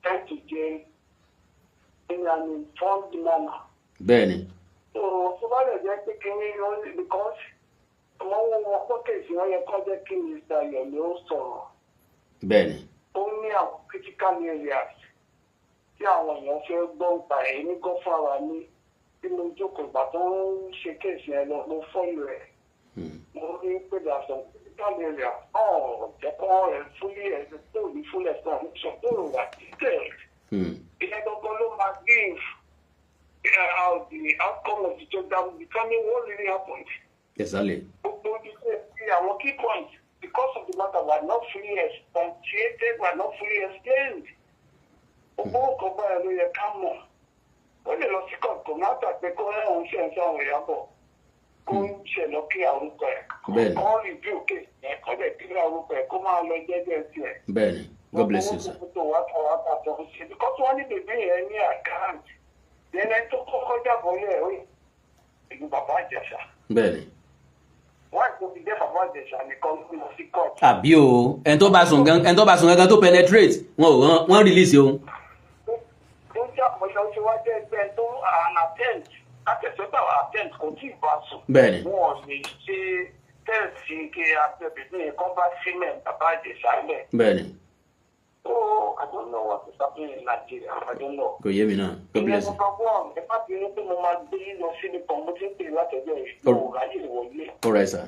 sent to jail in an informed manner. Bẹ́ẹ̀ni. So tó bá lè jẹ́ pé kínní because wọ́n wọ́n wọ́n kó kéèsì wọ́n yẹ kó jẹ́ kí Mr. Yomi ó sọ̀rọ̀. Bẹ́ẹ̀ni. Ó ní àwọn critical areas tí àwọn èèyàn fẹ́ gbọ́ ń pa ẹ̀ ní gọ́fàrà ní bí mo jókòó ìgbà tó ń ṣe kéèsì yẹn lọ mo fọ́lù ẹ̀. Mo rí pé there are some critical areas ọ̀rọ̀ jẹ́ kó rẹ̀ fúlì ẹ̀ tó ní full explanation tó wà detailed. Ìyẹn gangan ló máa give the outcome of the job that will determine what really happened. Exactly. Gbogbo àwọn key points because of the matter were not fully expatiated, were not fully explained. Gbogbo nǹkan báyìí ló yẹ ká mọ̀. Ó lè lọ sí kọ̀ọ̀kan má gbàgbé kó ẹ̀hún ṣe ń sáwọn Ìyábọ̀ kó ń ṣe lọ kí àrùkọ ẹ̀. Bẹ́ẹ̀ni. Kó review case yẹn kó dẹ̀ kí àrùkọ ẹ̀ kó máa lọ jẹ́jẹ́ tiẹ̀. Bẹ́ẹ̀ni. God bless you sir. Gbogbo owó tó wá tà tó ń ṣe because wọ́n ní bèbí yẹn ní àkáǹtì. Yẹn ẹni tó kọ́kọ́ jábọ̀ yẹ̀ ó ìlú Bàbá Ìjẹ̀ṣà. Bẹ́ẹ̀ni. Wọ́n àti fi jẹ́ Bàbá Ìjẹ̀ṣà nìkan ló lọ sí court. Àbí o, ẹni tó bá sùn gan, ẹni tó bá sùn gangan tó penetrate, wọn ò wọ́n release òun. Tó jábọ̀ yọ ṣe wá jẹ́ ẹgbẹ́ tó an attempt látẹ̀sọ́gbà attempt kò tí ì bá sùn. Bẹ́ẹ̀ni. Wọn ò lè ṣe tẹ́ẹ̀sì kí abẹ́bí ní kan bá sílẹ̀ Bàbá Ìjẹ̀ṣà lẹ̀. Bẹ́ẹ̀ni. Oh, I don't know what is happening in Nigeria. I don't know. Kò yé mi náà. God bless you. Ìyẹn number one, ẹ má bínú pé mo máa gbé lọ síbi kan mo ti ń pè látọjọ́ yìí. Mo ráyè wọlé. All right sir.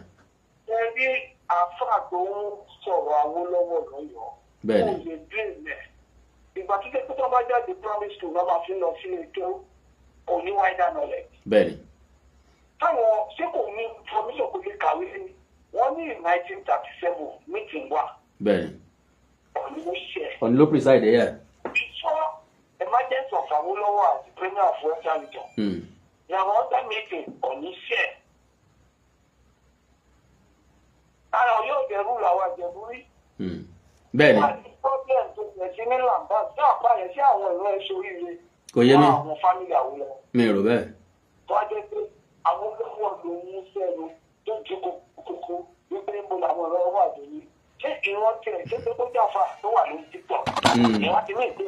Ẹ rí àáfàá tó ń sọ̀rọ̀ Awólọ́wọ̀ lọ́yọ̀ọ́. Bẹ́ẹ̀ni. Kò lè blame ẹ̀. Ìgbà tó jẹ́ pé tó bá jáde primary school lọ́ máa fi lọ sílé tó kò ní wider knowledge. Bẹ́ẹ̀ni. Táwọn ṣé kò ní information kò lè kàwé ni? Wọ́n ní in 1937 meeting wà. Bẹ́ẹ̀ni. Ọ̀ní ló ṣe. Ọ̀ní ló preside ẹ̀ yà. Before emergence of Awolowo as the premier of Western region. Ní àwọn other meeting ọ̀ní ṣe. Ara yóò jẹ̀rú làwọn àjẹ̀bú rí. Bẹ́ẹ̀ni. Wọ́n ní problem tó yẹ sí ní làǹbá sí àpá yẹn sí àwọn ìlú ẹ̀ ṣoríire. Kò yé mi. Àwọn family Awolowo. Mi rò bẹ́ẹ̀. Tó a jẹ́ pé Awolowo ló mú sẹ́nu tó jókòó kókó wípé mo làwọn ọ̀rọ̀ wà lórí. Ṣé ìran tiẹ̀ ṣé pé kó jàfa tó wà lórí TikTok? Ìran ti ní ìpín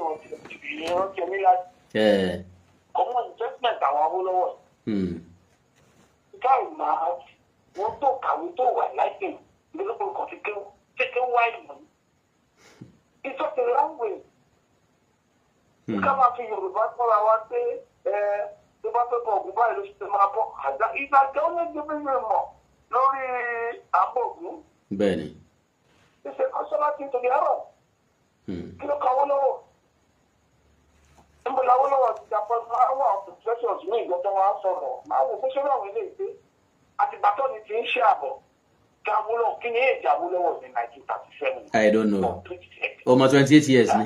ìran tiẹ̀ ní láti. Common investment àwọn Awólọ́wọ̀. Gáì máa wọ́n tó kàwé tó wà láìpẹ́ lórúkọ kan ti kéwú kéwú wá ìmọ̀. It's not a language. Ká máa fi Yorùbá kọ́ra wa pé tó bá fẹ́ bọ̀ ògùn báyìí ló ṣe máa bọ̀. Ìgbà tí ó ní gbé mọ̀ lórí àbọ̀gún. Bẹ́ẹ̀ni. Ṣe kọ́sọ́lá tí nítorí àárọ̀. Kí ló ka Awólọ́wọ̀? Níbo la Awólọ́wọ̀ ti dapọ̀ àwọn professors ní ìjọ tó wá sọ̀rọ̀? Máa wò pé ṣé àwọn ilé ìgbé àtìgbà tó ni ti ń ṣe àbọ̀ kí Awólọ́wọ̀ kí ni èjì Awólọ́wọ̀ ní 1937. I don't know. Ọmọ 28 years ni.